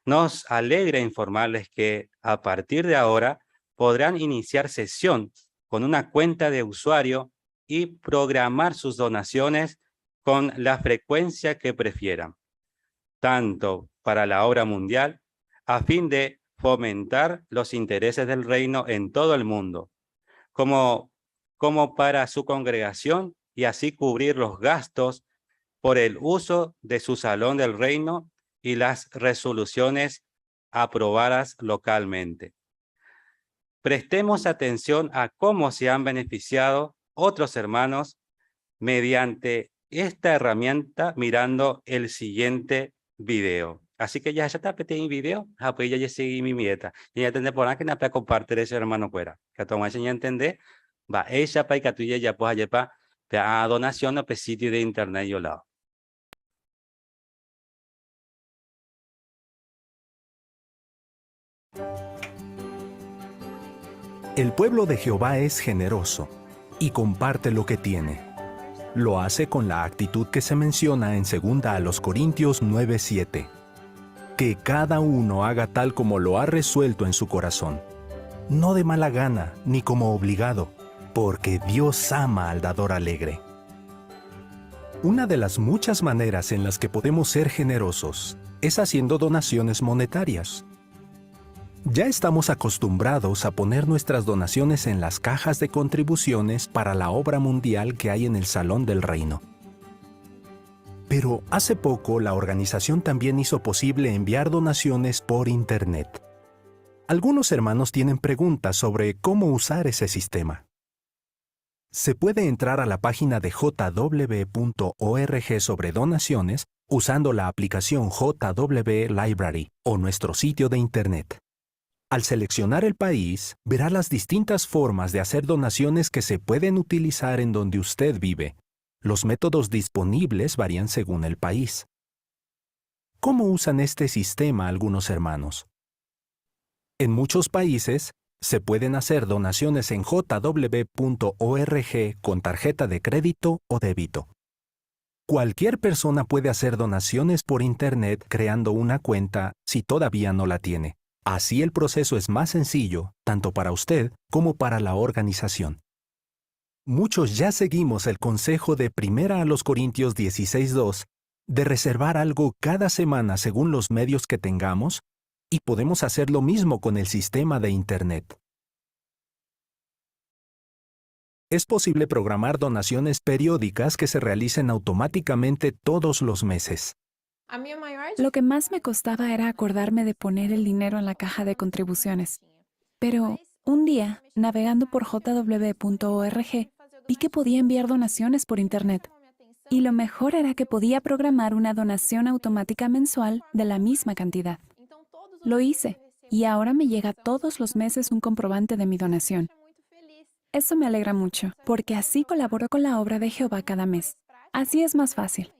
Nos alegra informarles que a partir de ahora podrán iniciar sesión con una cuenta de usuario y programar sus donaciones con la frecuencia que prefieran, tanto para la obra mundial, a fin de fomentar los intereses del reino en todo el mundo, como, como para su congregación y así cubrir los gastos por el uso de su Salón del Reino y las resoluciones aprobadas localmente. Prestemos atención a cómo se han beneficiado otros hermanos mediante esta herramienta mirando el siguiente video. Así que ya está peteĩ video ha upéi jajesegi mi mieta. Ñañatende porãkena pe compartir ese hermano kuéra. Katu ag̃uáicha ñantende mba'éichapa ikatu jajapo hajépa pe ã donación pe sitio de internet yolao. El pueblo de Jehová es generoso y comparte lo que tiene. Lo hace con la actitud que se menciona en 2 a los Corintios 9:7. Que cada uno haga tal como lo ha resuelto en su corazón, no de mala gana ni como obligado, porque Dios ama al dador alegre. Una de las muchas maneras en las que podemos ser generosos es haciendo donaciones monetarias. Ya estamos acostumbrados a poner nuestras donaciones en las cajas de contribuciones para la obra mundial que hay en el Salón del Reino. Pero hace poco la organización también hizo posible enviar donaciones por Internet. Algunos hermanos tienen preguntas sobre cómo usar ese sistema. Se puede entrar a la página de jw.org sobre donaciones usando la aplicación JW Library o nuestro sitio de Internet. Al seleccionar el país, verá las distintas formas de hacer donaciones que se pueden utilizar en donde usted vive. Los métodos disponibles varían según el país. ¿Cómo usan este sistema algunos hermanos? En muchos países, se pueden hacer donaciones en jw.org con tarjeta de crédito o débito. Cualquier persona puede hacer donaciones por Internet creando una cuenta si todavía no la tiene. Así el proceso es más sencillo, tanto para usted como para la organización. Muchos ya seguimos el consejo de Primera a los Corintios 16.2 de reservar algo cada semana según los medios que tengamos y podemos hacer lo mismo con el sistema de Internet. Es posible programar donaciones periódicas que se realicen automáticamente todos los meses. Lo que más me costaba era acordarme de poner el dinero en la caja de contribuciones. Pero un día, navegando por jw.org, vi que podía enviar donaciones por Internet. Y lo mejor era que podía programar una donación automática mensual de la misma cantidad. Lo hice, y ahora me llega todos los meses un comprobante de mi donación. Eso me alegra mucho, porque así colaboro con la obra de Jehová cada mes. Así es más fácil.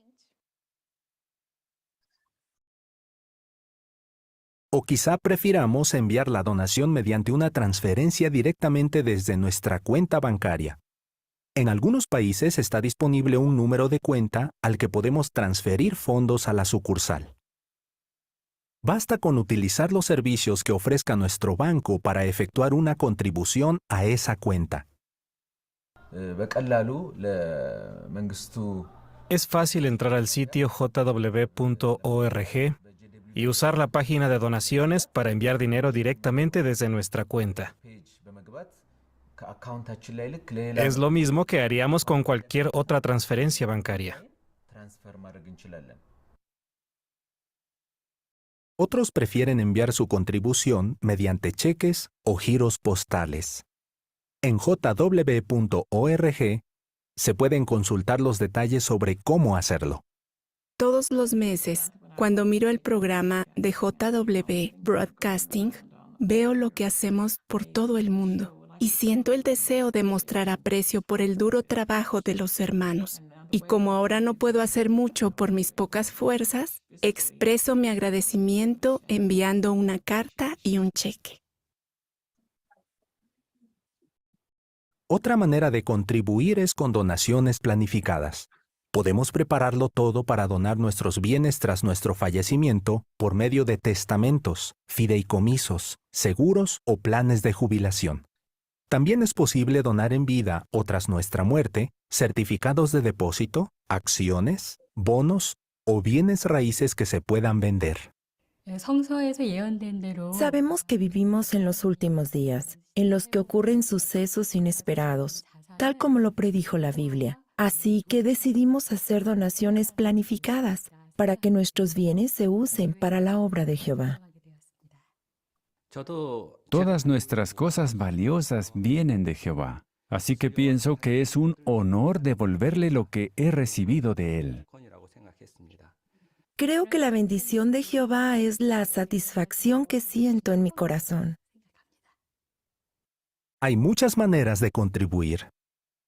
O quizá prefiramos enviar la donación mediante una transferencia directamente desde nuestra cuenta bancaria. En algunos países está disponible un número de cuenta al que podemos transferir fondos a la sucursal. Basta con utilizar los servicios que ofrezca nuestro banco para efectuar una contribución a esa cuenta. Es fácil entrar al sitio jw.org y usar la página de donaciones para enviar dinero directamente desde nuestra cuenta. Es lo mismo que haríamos con cualquier otra transferencia bancaria. Otros prefieren enviar su contribución mediante cheques o giros postales. En jw.org se pueden consultar los detalles sobre cómo hacerlo. Todos los meses, cuando miro el programa de JW Broadcasting, veo lo que hacemos por todo el mundo y siento el deseo de mostrar aprecio por el duro trabajo de los hermanos. Y como ahora no puedo hacer mucho por mis pocas fuerzas, expreso mi agradecimiento enviando una carta y un cheque. Otra manera de contribuir es con donaciones planificadas. Podemos prepararlo todo para donar nuestros bienes tras nuestro fallecimiento por medio de testamentos, fideicomisos, seguros o planes de jubilación. También es posible donar en vida o tras nuestra muerte certificados de depósito, acciones, bonos o bienes raíces que se puedan vender. Sabemos que vivimos en los últimos días, en los que ocurren sucesos inesperados, tal como lo predijo la Biblia. Así que decidimos hacer donaciones planificadas para que nuestros bienes se usen para la obra de Jehová. Todas nuestras cosas valiosas vienen de Jehová. Así que pienso que es un honor devolverle lo que he recibido de él. Creo que la bendición de Jehová es la satisfacción que siento en mi corazón. Hay muchas maneras de contribuir.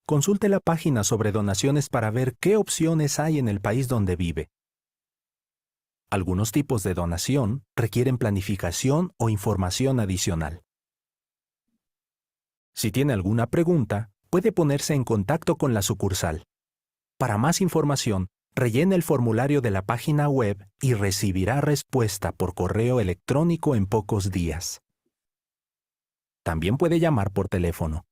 Consulte la página sobre donaciones para ver qué opciones hay en el país donde vive. Algunos tipos de donación requieren planificación o información adicional. Si tiene alguna pregunta, puede ponerse en contacto con la sucursal. Para más información, rellene el formulario de la página web y recibirá respuesta por correo electrónico en pocos días. También puede llamar por teléfono.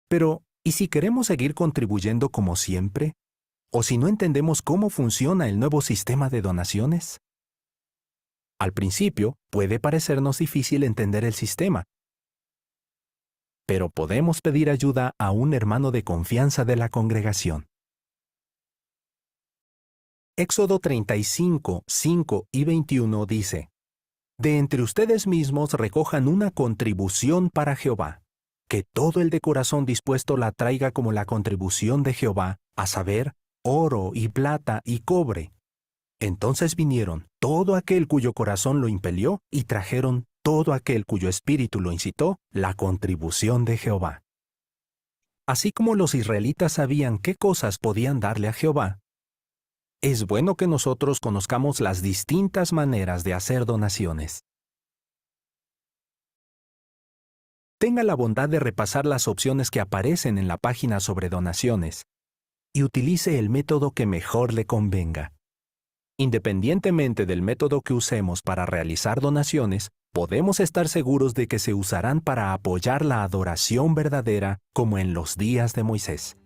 Pero, ¿y si queremos seguir contribuyendo como siempre? ¿O si no entendemos cómo funciona el nuevo sistema de donaciones? Al principio, puede parecernos difícil entender el sistema, pero podemos pedir ayuda a un hermano de confianza de la congregación. Éxodo 35, 5 y 21 dice, De entre ustedes mismos recojan una contribución para Jehová, que todo el de corazón dispuesto la traiga como la contribución de Jehová, a saber, oro y plata y cobre. Entonces vinieron todo aquel cuyo corazón lo impelió y trajeron todo aquel cuyo espíritu lo incitó, la contribución de Jehová. Así como los israelitas sabían qué cosas podían darle a Jehová, es bueno que nosotros conozcamos las distintas maneras de hacer donaciones. Tenga la bondad de repasar las opciones que aparecen en la página sobre donaciones y utilice el método que mejor le convenga. Independientemente del método que usemos para realizar donaciones, podemos estar seguros de que se usarán para apoyar la adoración verdadera como en los días de Moisés.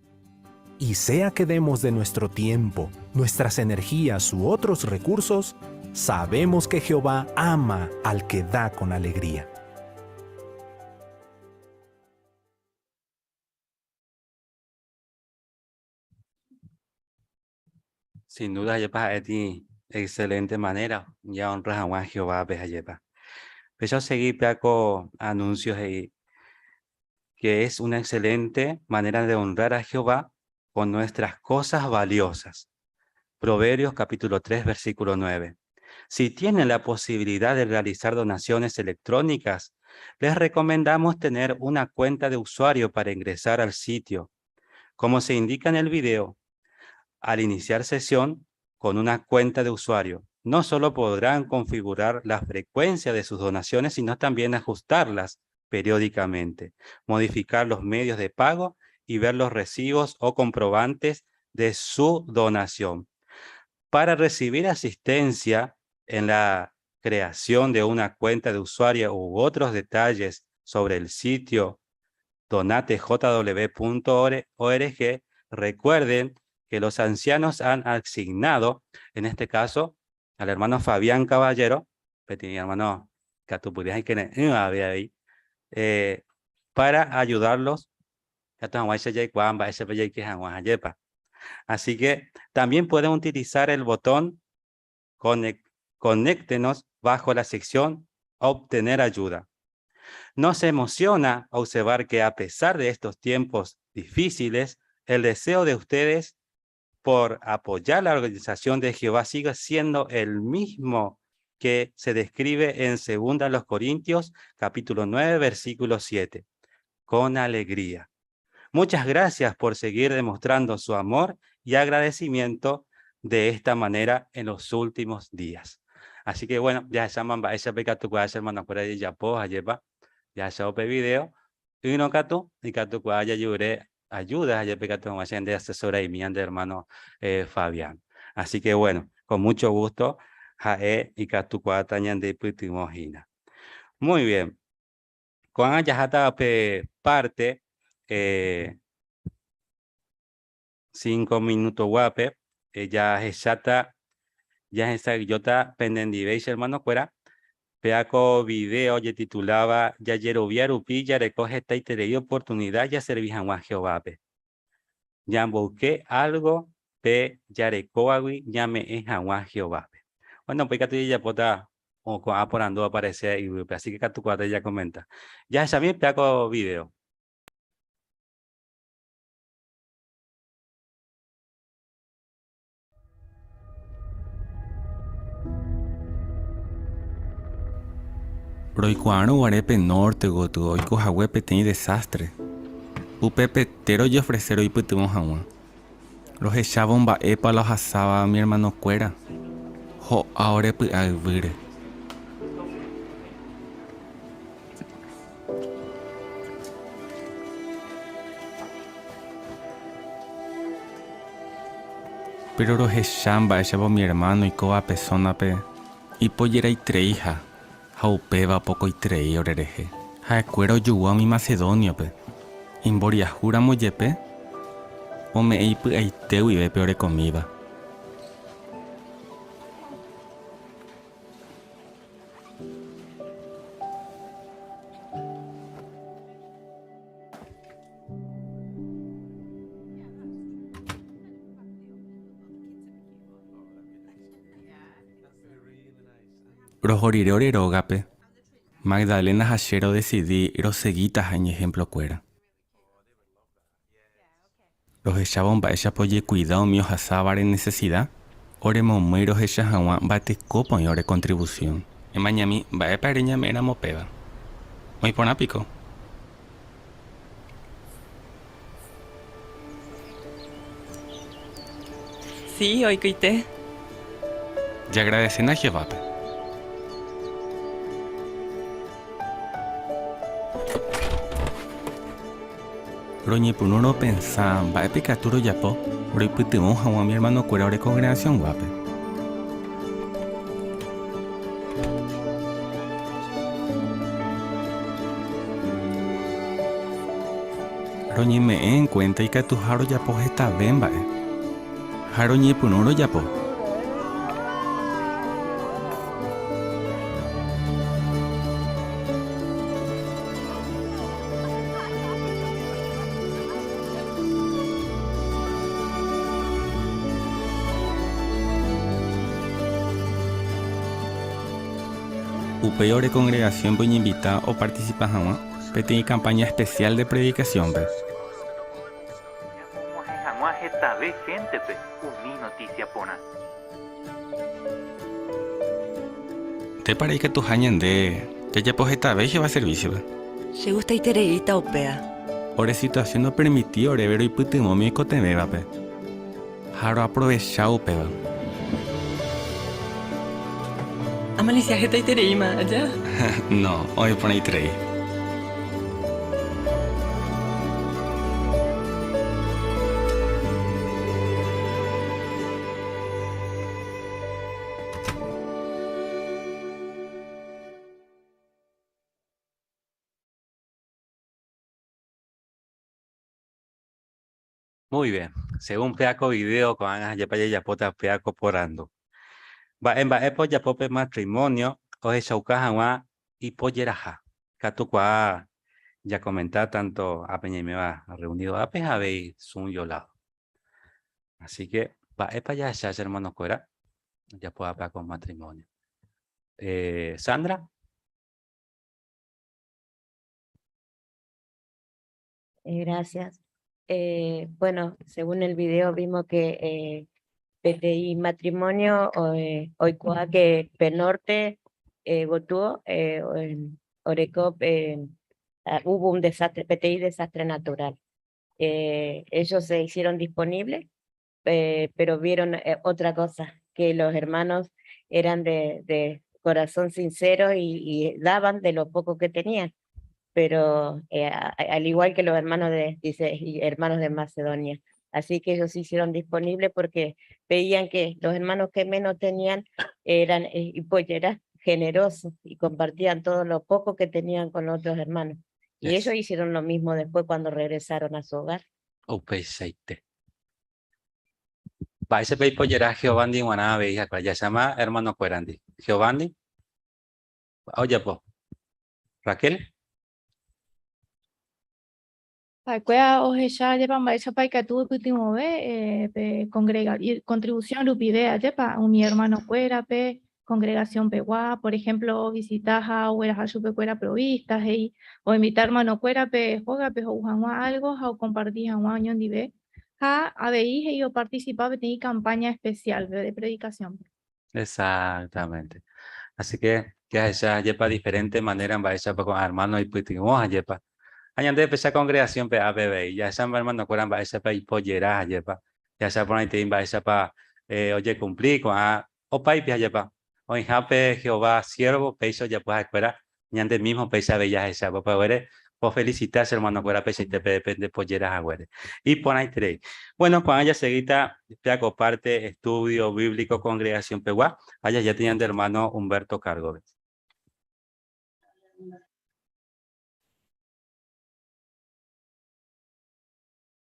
Y sea que demos de nuestro tiempo, nuestras energías u otros recursos, sabemos que Jehová ama al que da con alegría. Sin duda, yepa ti excelente manera. Ya honras a Jehová, peja yepa. Pero seguí con anuncios ahí, que es una excelente manera de honrar a Jehová con nuestras cosas valiosas. Proverbios capítulo 3, versículo 9. Si tienen la posibilidad de realizar donaciones electrónicas, les recomendamos tener una cuenta de usuario para ingresar al sitio. Como se indica en el video, al iniciar sesión con una cuenta de usuario, no solo podrán configurar la frecuencia de sus donaciones, sino también ajustarlas periódicamente, modificar los medios de pago y ver los recibos o comprobantes de su donación. Para recibir asistencia en la creación de una cuenta de usuario u otros detalles sobre el sitio donatejw.org, recuerden que los ancianos han asignado, en este caso, al hermano Fabián Caballero, hermano ahí, para ayudarlos. Así que también pueden utilizar el botón Conéctenos bajo la sección Obtener ayuda. Nos emociona observar que a pesar de estos tiempos difíciles, el deseo de ustedes por apoyar la organización de Jehová sigue siendo el mismo que se describe en 2 Corintios, capítulo 9, versículo 7. Con alegría. Muchas gracias por seguir demostrando su amor y agradecimiento de esta manera en los últimos días. Así que bueno, ya se llaman esa peca tu cuadra hermano por ahí ya po ayepa, ya se ope video y no catu y catu cuadra yure ayuda ayer peca tu de asesora y de hermano Fabián. Así que bueno, con mucho gusto jae y catu cuadra de putimojina. Muy bien. Con ya hasta parte 5 minutos guape, ya es ya esa yota pendendiveis hermano cuera peaco video ye titulaba ya yeroviarupi ya recoge esta y oportunidad ya servijan a Jehová. Ñamboyke álgo pe jarekóvagui ñame'ẽ hag̃ua Jehovápe. Bueno, upéi katu jajapóta ko'ã porandu oapareséva yvýpe, así que katu ko'ág̃a jakomenta. Jahechami péva ko vidéo. Roikuaárõ guare pe norte gotyo oiko hague peteĩ desástre, upepete rojeofrese roipytyvõ hag̃ua. Rohechávo mba'épa la ohasáva umi ermanokuéra, ho'a ore py'a yvýre. Péro rohecha mba'éichapa umi ermáno oikóva pe sónape ipojeraitereiha ha upéva opokoiterei orerehe. Ha'ekuéra ojogua umi macedóniope, imboriahúramo jepe ome'ẽ ipy'aite guive pe orekomíva. Roho rire ore rógape, Magdalena ha che rodesidi rosegítaha iñehemplokuéra. Rohechávo mba'éichapa ojekuida umi ohasávare nesesida, oremomýi rohecha hag̃ua mba'etekópa oĩ ore kontrivusión. Emañami mba'épa ere ñame'ẽramo péva. Oĩ porã piko? Si, oikoite. Jagradecéna Jehovápe. Roñepyrũ ropensa mba'épa ikatu rojapo roipytyvõ hag̃ua umi ermanokuéra ore kongregasionguápe. Roñeme'ẽ enkuénta ikatuha rojapo hetave mba'e. Ha roñepyrũ rojapo. Upéi ore kongregasiónpe oñeinvita opartisipa hag̃ua peteĩ kampáña espesiál de predikasiónpe. Ñamog̃uahẽ hag̃ua hetave héntepe umi notísia porã. Ndépa reikatuha ñande jajapo hetave Jehová servísiope? Chegustaitereíta upéva. Ore situasión opermiti oréve roipytyvõ umi oikotevẽvape, ha roaprovecha upéva. Amalisia hetaitereíma aja. No, oĩ porãiterei. Muy bien. Según péa ko video, ko'ág̃a jepa jajapóta péa ko porandu. Mba'e mba'épa ojapo pe matrimonio ohechauka hag̃ua ipojeraha? Katukuaa jakomenta tanto ápe ñaiméva reunido ápe ha avei Zoom lado. Así que, mba'épa jahecha che hermanokuéra ojapóva ko matrimonio? Eh, Sandra? Gracias. Bueno, según el video vimos que peteĩ matrimonio oikuaa que pe norte gotyo oreko hubo un desastre, peteĩ desastre natural. Ellos se hicieron disponibles, pero vieron otra cosa, que los hermanos eran de corazón sincero y daban de lo poco que tenían, pero al igual que los hermanos de, dice, y hermanos de Macedonia. Así que ellos se hicieron disponibles porque veían que los hermanos que menos tenían eran y pues eran generosos y compartían todo lo poco que tenían con otros hermanos. Y ellos hicieron lo mismo después cuando regresaron a su hogar. Upeichaite. Mba'éichapa ipojera Jehovándi g̃uarã avei hikuái? Jahecháma hermanokuérandi. Jehovándi ojapo. Raquel? Ha'ekuéra ohecha ajépa mba'éichapa ikatu oipytyvõve pe contribución rupive ajépa umi hermano-kuérape congregación pegua, por ejemplo ovisita ha ogueraha chupekuéra provista, he'i oinvita hermano-kuérape hógape ho'u hag̃ua algo ha okomparti hag̃ua oñondive, ha avei he'i oparticipa peteĩ campaña especial-pe de predicación-pe. Exactamente. Así que jahecha jepa diferente manera mba'éichapa ko'ã hermano oipytyvõ ha jepa. Ha ñande pecha congregación-pe ápe avei, jahecha hermano-kuéra mba'éichapa ipojera ha jepa. Jahecha porãitei mba'éichapa ojekumpli ko'ã opáipi ha jepa. Oĩhápe Jehová siervo péicha ojapo ha'ekuéra, ñande mismo péicha avei jahecha. Upévare pofelicita che hermano-kuéra peichaite pe pende pojera haguére. Iporãiterei. Bueno, ko'ág̃a jaseguíta péa ko parte estudio bíblico congregación pegua, ha jahejáta ñande hermano Humberto cargo-pe.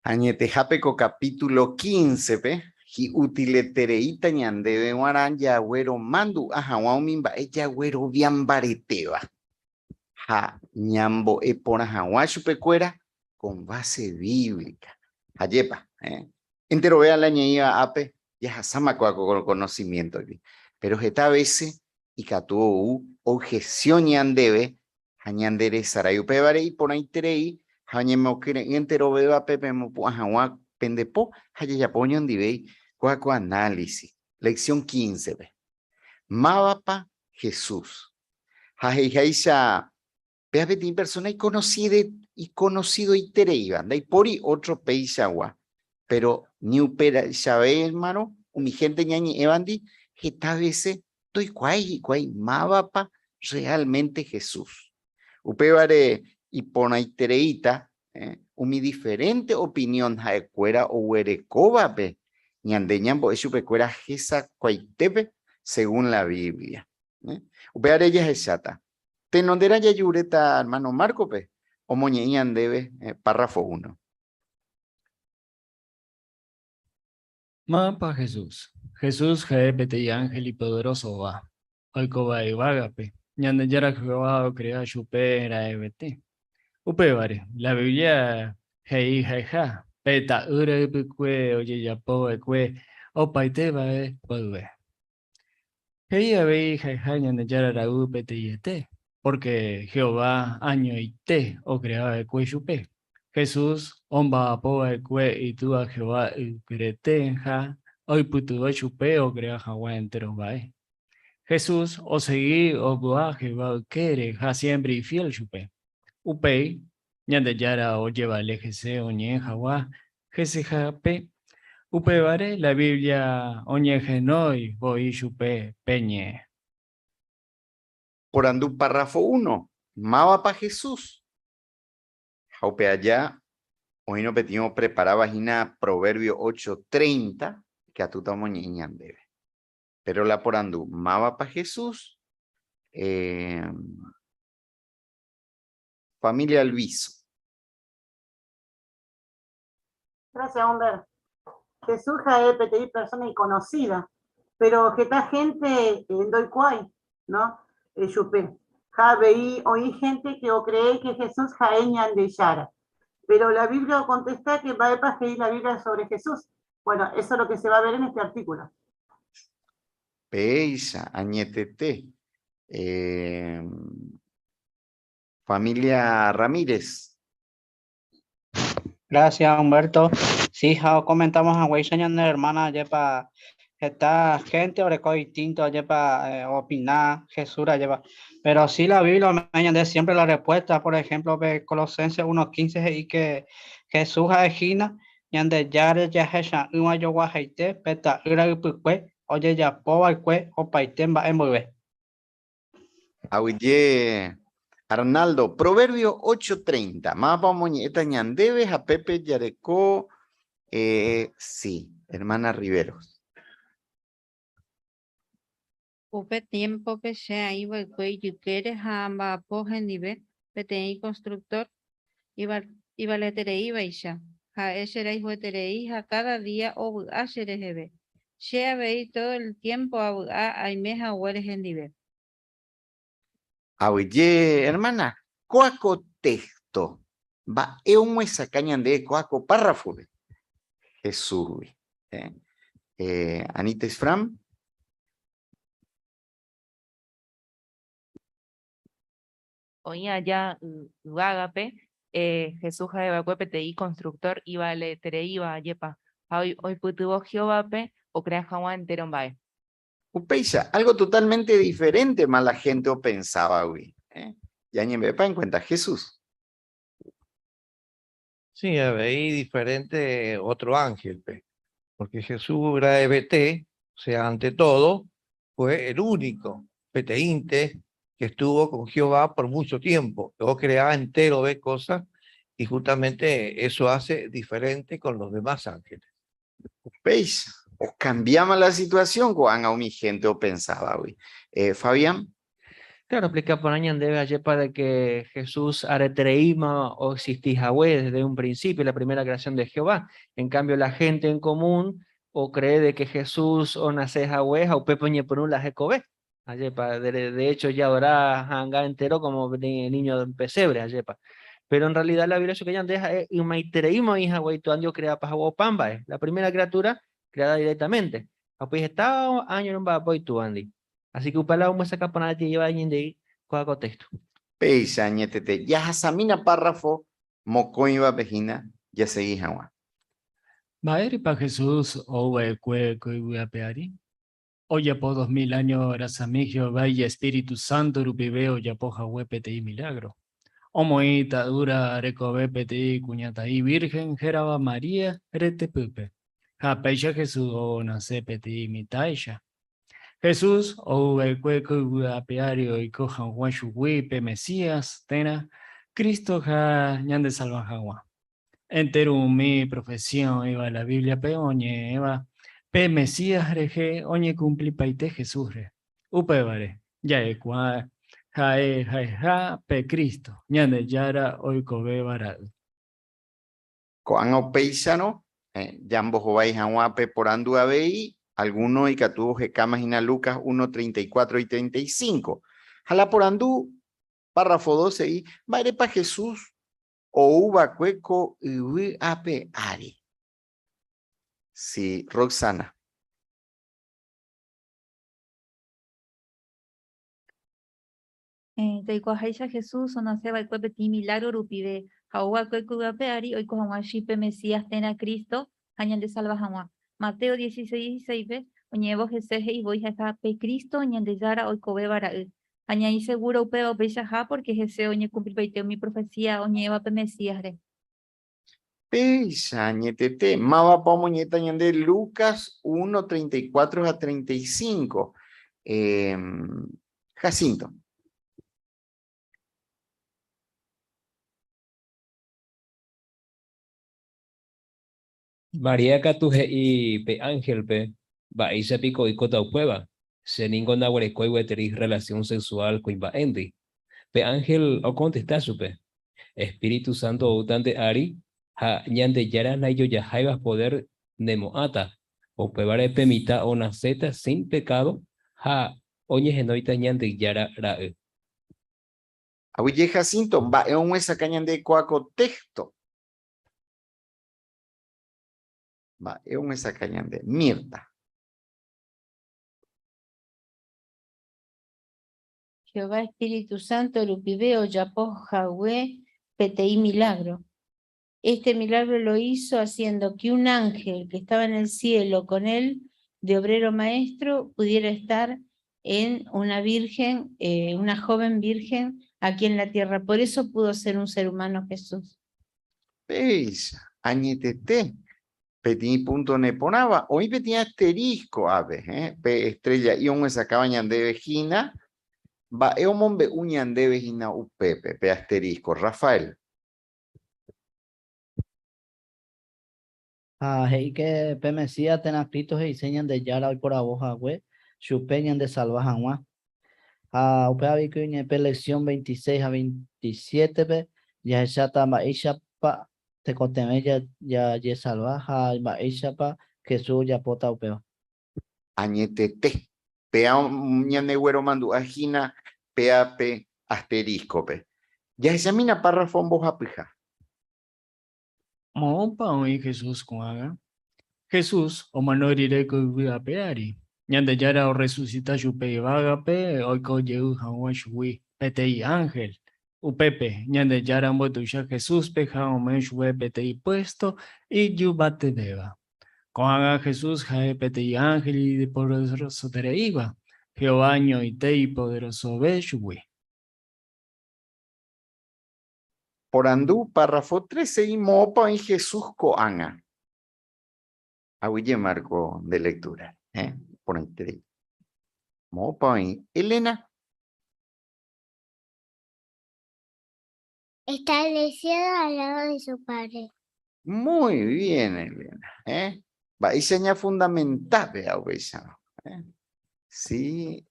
Añetehápe ko capítulo 15-pe, hi'utiletereíta ñandéve g̃uarã jagueromandu'a hag̃ua umi mba'e jaguerovia mbaretéva ha ñambo'e porã hag̃ua chupekuéra con base bíblica. Ajépa, eh? Enterovéva la ñeĩva ápe jahasáma kóa ko conocimiento-gui. Pero heta vése ikatu ou objeción ñandéve ha ñande resarái. Upévare iporãiterei ha oñemokyre'ỹ enterovévape pemopu'ã hag̃ua pende po ha jajapo oñondivéi kóa ko análisis. Lección 15-pe. Mávapa Jesús? Ha he'iháicha péva peteĩ persona ikonosidoitereíva, ndaipóri ótro peichagua. Péro ni upeichavémarõ umi hénte ñañe'ẽvandi heta vése ndoikuaái hikuái mávapa realmente Jesús. Upévare iporãitereíta umi diferente opinión ha'ekuéra oguerekóvape ñande ñambo'e chupekuéra hesakuaitépe según la Biblia. Upévare jahecháta. Tenonderã jajuréta hermano Márcope omoñe'ẽ ñandéve párrafo 1. Mávapa Jesús? Jesús ha'e peteĩ ánhel ipoderósova, oikóva yvágape. Ñandejára Jehová okrea chupe raẽvete. Upévare, la Biblia he'i ha'eha pe Ta'ýra ypykue ojejapo va'ekue opaite mba'e mboyve. He'i avei ha'eha Ñandejára Ra'y peteĩete, pórke Jehová añoite okrea va'ekue chupe. Jesús omba'apo va'ekue Itúa Jehová ykerete ha oipytyvõ chupe okrea hag̃ua entéro mba'e. Jesús osegi ovy'a Jehová ykére ha siémpre ifiél chupe. Upéi, Ñandejára ojevale hese oñe'ẽ hag̃ua hesehápe, upévare la Biblia oñehenói voi chupe pe Ñe'ẽ. Porandu párrafo uno, Mávapa Jesús? Ha upe aja, oĩrõ peteĩ opreparáva hína Proverbio 8:30, ikatúta omoñe'ẽ ñandéve. Péro la porandu, mávapa Jesús? Eh, familia Alviso. Gracias, Humber. Jesús ha'e peteĩ persona iconocida, pero heta gente ndoikuaái, no? Chupe. Ha avei oĩ gente que ocree que Jesús ha'e Ñandejára. Pero la Biblia ocontesta que mba'épa he'i la Biblia sobre Jesús. Bueno, eso es lo que se va a ver en este artículo. Péicha, añetete. Eh, familia Ramírez. Gracias, Humberto. Sí, ja comentamos haguéicha ñane hermana ajépa heta gente oreko distinto ajépa eh, opiná Jesús ajépa. Pero sí la Biblia ome'ẽ ñande siempre la respuesta, por ejemplo, pe Colosenses 1.15 he'i que Jesús ha'e hína Ñandejára jahecha'ỹva joguahaite pe ta'ýra ypykue ojejapo va'ekue opaite mba'e mboyve. Aguyje Arnaldo. Proverbio 8:30. Mávapa omoñe'ẽta ñandéve ha pépe jareko eh, sí, hermana Riveros. Upe tiémpope che aĩ va'ekue ijykére ha amba'apo hendive peteĩ konstruktór ivaletereívaicha. Ha'e cherayhueterei ha káda día ovy'a chereheve. Che avei tódo el tiémpo avy'a aime haguére hendive. Aguyje, hermana. Kóa ko téxto. Mba'e omyesakã ñandéve kóva ko párrafope? Jesúsgui. Eh? Eh, Anita Isfram. Oĩ aja yvágape, Jesús ha'eva'ekue peteĩ constructor ivaletereíva ajépa, ha oipytyvõ Jehovápe okrea hag̃ua entéro mba'e. Upéicha, algo totalmente diferente-ma la gente opensávagui. Eh? Ñañembe'épa en cuenta Jesús? Sí, avei diferente otro ángel-pe, porque Jesús raevete, o sea, ante todo, fue el único, peteĩnte, que estuvo con Jehová por mucho tiempo, o creaba entero de cosas, y justamente eso hace diferente con los demás ángeles. Upéicha, ocambiáma la situación ko'ág̃a umi gente opensávagui. Eh, Fabián. Claro, explica por ñandéve ajépa de que Jesús aretereíma o existí hague desde un principio, la primera creación de Jehová. En cambio, la gente en común o cree de que Jesús o nace hague, o pepe ñepyrũ la hekove. Ajépa, de hecho ya ahora hanga entero como niño en pesebre, ajépa. Pero en realidad la Biblia que ya deja es ymaitereíma hija güey, tu andio crea paja pamba, la primera criatura creada directamente. Pues está año no va tu andi. Así que upéva omyesakã porã lleva ñande kóa ko texto. Péicha añetete, jahasamína párrafo mokõivape hína jasegi hag̃ua. Mba'érepa Jesús ou va'ekue ko yvy ape ári? Ojapo 2000 áño rasami Jehová ijespíritu sánto rupive ojapo hague peteĩ milágro. Omoĩ ita'ýra rekove peteĩ kuñataĩ vírhen hérava María retepýpe. Ha péicha Jesús onase peteĩ mitãicha. Jesús ou va'ekue ko yvy ape ári oiko hag̃ua chugui pe Mesías térã Cristo ha ñandesalva hag̃ua. Entéro umi profesía oĩva la Bíbliape oñe'ẽva pe Mesías rehe oñekumplipaite Jesúsre. Upévare, ja'ekuaa ha'e ha'eha pe Cristo, Ñandejára oikovéva Ra'y. Ko'ág̃a upéicharõ, jambohovái hag̃ua pe porandu avei, algúno ikatu ohekáma hína Lucas 1, 34 y 35. Ha la porandu, párrafo 2 he'i, Mba'érepa Jesús ou va'ekue ko yvy ape ári? Sí, Roxana. Jaikuaaháicha Jesús onase va'ekue peteĩ milágro rupive ha ou va'ekue ko yvy ape ári oiko hag̃ua chupe Mesías térã Cristo ha ñandesalva hag̃ua. Mateo 16, 16-pe oñe'ẽvo hese he'i voi ha'eha pe Cristo Ñandejára oikovéva ra'y. Ha ñaĩ segúro upéva upeichaha pórke hese oñekumplipaite umi profesía oñe'ẽva pe Mesíasre. Péicha añetete, mávapa omoñe'ẽta ñande Lucas 1, 34 ha 35. Eh, Jacinto. María katu he'i pe ánhelpe, Mba'éicha piko oikóta upéva? Che ningo ndaguerekói gueteri rrelasión sexuál kuimba'éndi. Pe ánhel okontesta chupe, Espíritu Santo oúta nde ári ha Ñandejára ndaijojaháiva podér nemo'ãta, upévare pe mitã onaséta sin pekádo ha oñehenóita Ñandejára Ra'y. Aguyje Jacinto, mba'e og̃uesakã ñande kóa ko téxto? Mba'e og̃uesakã ñande? Mirta. Jehová espíritu sánto rupive ojapo hague peteĩ milagro. Este milagro lo hizo haciendo que un ángel que estaba en el cielo con él, de obrero maestro, pudiera estar en una virgen, eh, una joven virgen aquí en la tierra. Por eso pudo ser un ser humano Jesús. Péicha, añetete, Peteĩ punto neporãva, oĩ peteĩ asterisco ápe, eh, pe estrella'i omyesakãva ñandéve hína, mba'e omombe'u ñandéve hína upépe, pe asterisco. Rafael. Ha he'i ke pe Mesías térã Cristo he'ise Ñandejára oiporavo hague chupe ñandesalva hag̃ua. Ha upéva avei ko ñe'ẽ pe lección 26 ha 27-pe jahecháta mba'éichapa Tekotevẽ jajesalva ha mba'éichapa Jesús ojapóta upéva. Añetete, péa ñanegueromandu'a hína péa pe asterisco-pe. Jahechamína párrafo mbohapyha. Moõpa oĩ Jesús ko'ág̃a? Jesús omano rire ko yvy ape ári, Ñandejára orresusita chupe yvágape oiko jey hag̃ua chugui peteĩ ánhel. Upépe, Ñandejára ombotuicha Jesúspe ha ome'ẽ chupe peteĩ puésto ijyvatevéva. Ko'ág̃a Jesús ha'e peteĩ ánhel ipoderosoitereíva, Jehová añoite ipoderosove chugui. Porandu, párrafo 13, Moõpa oĩ Jesús ko'ág̃a? Aguyje Marco nde lectura, eh? Porãiterei. Moõpa oĩ Elena? Establecido al lado de su padre. Muy bien, Elena. Eh? Mba'éicha ñafundamenta pe upéicharõ. Eh? Sí.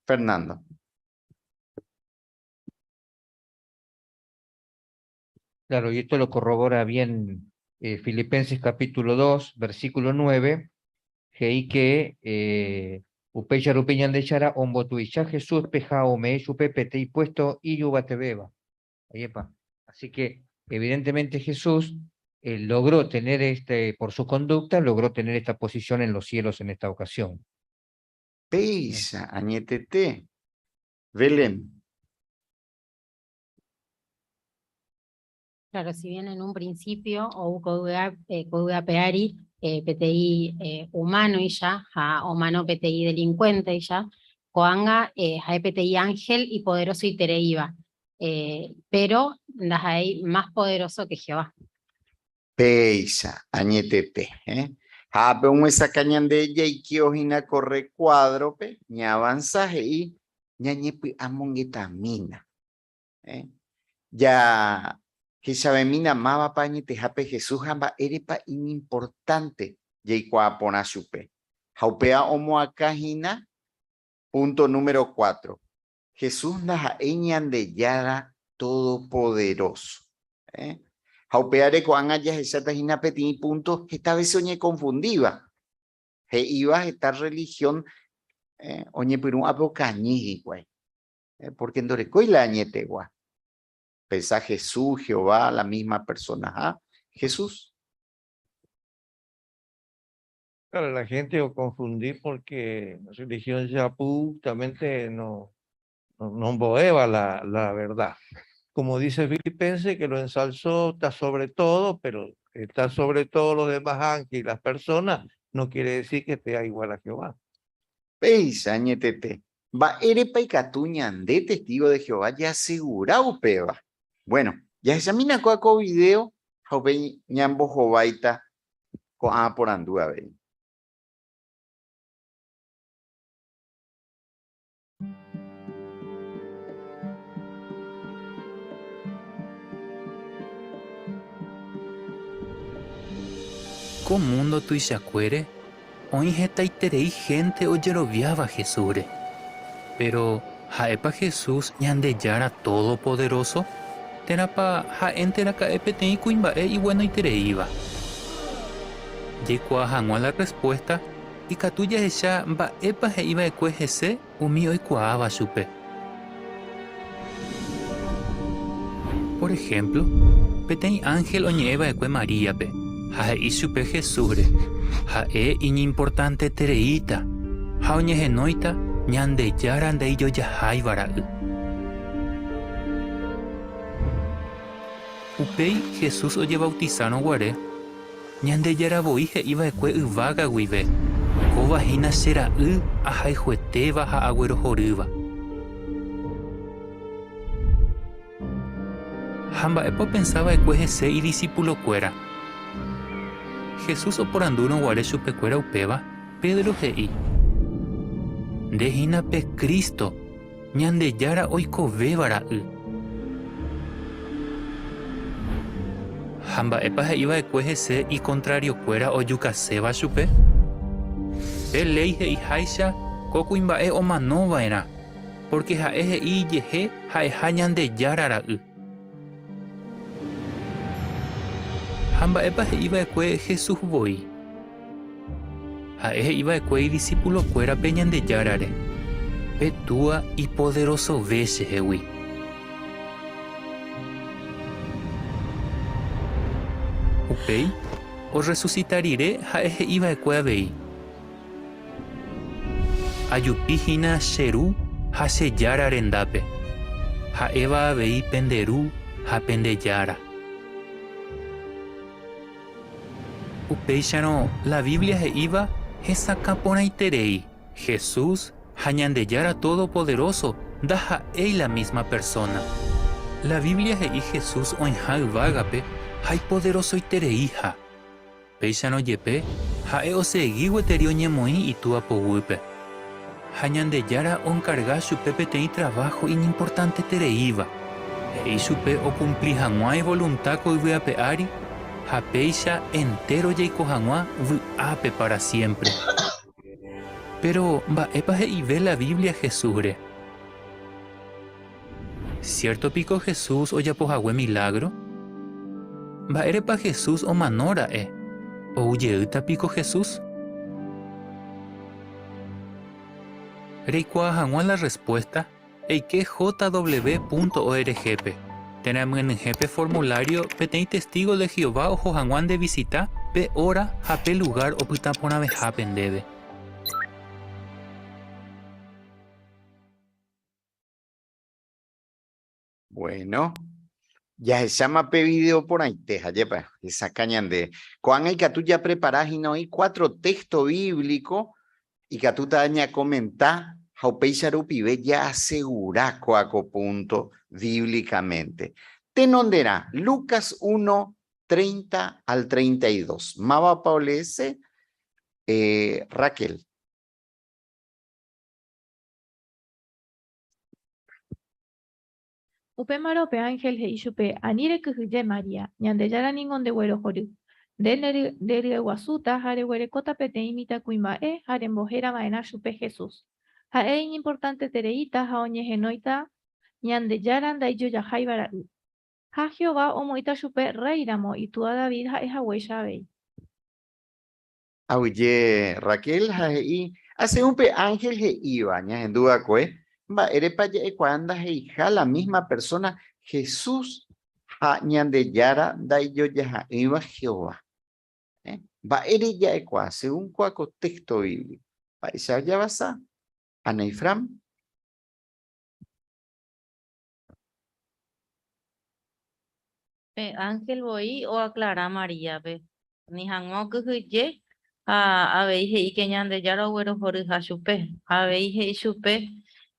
Fernando. Claro, y esto lo corrobora bien eh, Filipenses capítulo 2, versículo 9, he'i que eh, upéicha rupi Ñandejára ombotuicha Jesúspe ha ome'ẽ chupe peteĩ puesto ijyvatevéva. Ajépa. Así que evidentemente Jesús eh, logró tener este, por su conducta, logró tener esta posición en los cielos en esta ocasión. Péicha añetete. Belén. Claro, si bien en un principio ou ko yvy ape ári peteĩ humano-icha ha omano peteĩ delincuente-icha, ko'ág̃a ha'e peteĩ ángel ipoderosoitereíva, péro ndaha'éi más poderoso que Jehová. Péicha, añetete. Ha ápe omyesakã ñande jaikeo hína ko rrecuadro-pe, ñaavansa he'i ñañepy'amongetamína. Jahechavemína mávapa añetehápe Jesús ha mba'érepa iñimportánte jaikuaa porã chupe. Ha upéva omoakã hína púnto número cuatro, Jesús ndaha'éi Ñandejára Todopoderóso. Ha upévare ko'ág̃a jahecháta hína peteĩ púnto heta vése oñekonfundíva, he'íva heta rrelihión oñepyrũ ápe okañy hikuái. Pórke ndorekói la añetegua. Pensa Jesús, Jehová, la misma personaha. Jesús. Claro, la gente o confundí porque religión japu justamente no, no, no mbo'éva la, la verdad. Como dice Filipenses, que lo ensalzó, está sobre todo, pero está sobre todos los demás ángeles y las personas, no quiere decir que esté igual a Jehová. Péicha añetete, mba'érepa ikatu ñande testígo de Jehová jaasegura upéva? Bueno, jahechamína kóa ko vidéo ha upéi ñambohováita ko'ã porandu avei. Ko múndo tuichakuére oĩ hetaiterei hénte ojeroviáva Jesúsre. Péro, ha'épa Jesús Ñandejára Todopoderóso? Térãpa ha'énte raka'e peteĩ kuimba'e iguenoitereíva? Jaikuaa hag̃ua la rrespuésta, ikatu jahecha mba'épa he'i va'ekue hese umi oikuaáva chupe. Por ehémplo, peteĩ ánhel oñe'ẽ va'ekue Maríape ha he'i chupe Jesúsre, Ha'e iñimportantetereíta ha oñehenóita Ñandejára Ndaijojaháiva Ra'y. Upéi Jesús ojevautisárõ guare, Ñandejára voi he'i va'ekue yvága guive, Kóva hína che Ra'y ahayhuetéva ha aguerohorýva. Ha mba'épa opensa va'ekue hese idisipulokuéra? Jesús oporandúrõ guare chupekuéra upéva, Pedro he'i, Nde hína pe Cristo, Ñandejára oikovéva ra'y. Ha mba'épa he'i va'ekue hese ikontrariokuéra ojukaséva chupe? Pe léi he'iháicha ko kuimba'e omano va'erã, pórke ha'e he'i ijehe ha'eha Ñandejára ra'y. Ha mba'épa he'i va'ekue Jesús voi? Ha'e he'i va'ekue idisipulokuérape Ñandejárare, Pe Túa ipoderosove chehegui. Upéi, orresusita rire ha'e he'i va'ekue avei, Ajupi hína che Ru ha che Jára rendápe, ha'éva avei pende Ru ha pende Jára. Upéicharõ, la Biblia he'íva hesakã porãiterei, Jesús ha Ñandejára Todopoderóso ndaha'éi la mísma persóna. La Biblia he'i Jesús oĩha yvágape ha ipoderosoitereiha. Péicharõ jepe, ha'e osegi gueteri oñemoĩ Itúa poguýpe. Ha Ñandejára onkarga chupe peteĩ traváho iñimportantetereíva. He'i chupe okumpli hag̃ua ivolunta ko yvy ape ári ha péicha entéro jaiko hag̃ua vy'ápe pára siémpre. Péro, mba'épa he'ive la Biblia Jesúsre? Siérto piko Jesús ojapo hague milágro? Mba'érepa Jesús omano ra'e? Ou jeýta piko Jesús? Reikuaa hag̃ua la rrespuésta, eike jw.org-pe, térã emyenyhẽ pe formulário peteĩ testígo de Jehová oho hag̃ua ndevisita pe óra ha pe lugár opyta porãvehápe ndéve. Bueno, jahecháma pe video porãite, ajépa, hesakã ñande. Ko'ág̃a ikatu japrepara hína oĩ cuatro texto bíblico ikatúta ñakomenta ha upéicha rupive jaasegura kóa ko punto bíblicamente. Tenonderã, Lucas 1, 30 al 32. Mávapa oleese? Eh, Raquel. Upémarõ pe ánhel he'i chupe, Ani rekyhyje, María, Ñandejára ningo ndeguerohory. Nde nderyeguasúta ha reguerekóta peteĩ mitãkuimba'e ha rembohéra va'erã chupe Jesús. Ha'e iñimportantetereíta ha oñehenóita Ñandejára ndaijojaháiva ra'y. Ha Jehová omoĩta chupe rréiramo itúa David ha'e haguéicha avei. Aguyje Raquel ha he'i, Asegún pe ángel he'íva ñahendu va'ekue, mba'érepa ja'ekuaa ndaheiha la misma persona Jesús ha Ñandejára ndaijojaha'ỹiva Jehová? Eh? Mba'ére ja'ekuaa según kua ko texto bíblico? Mba'éicha javasa? Ana Ifram. Pe ángel voi oaklara Maríape, ani hag̃ua okyhyje ha avei he'i ke Ñandejára oguerohoryha chupe. Ha avei he'i chupe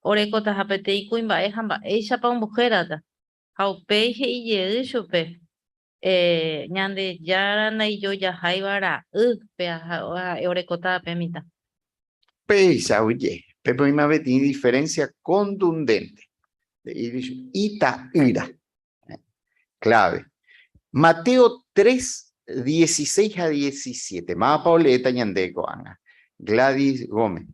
orekotaha peteĩ kuimba'e ha mba'éichapa ombohérata. Ha upéi he'i jey chupe, Ñandejára ndaijojaháiva ra'y pe ha'e orekótava pe mitã. Péicha oje, pépe oĩma peteĩ diferencia contundente. He'i ita'ýra. Clave. Mateo 3, 16 ha 17. Mávapa oleéta ñande ko'ág̃a? Gladys Gómez.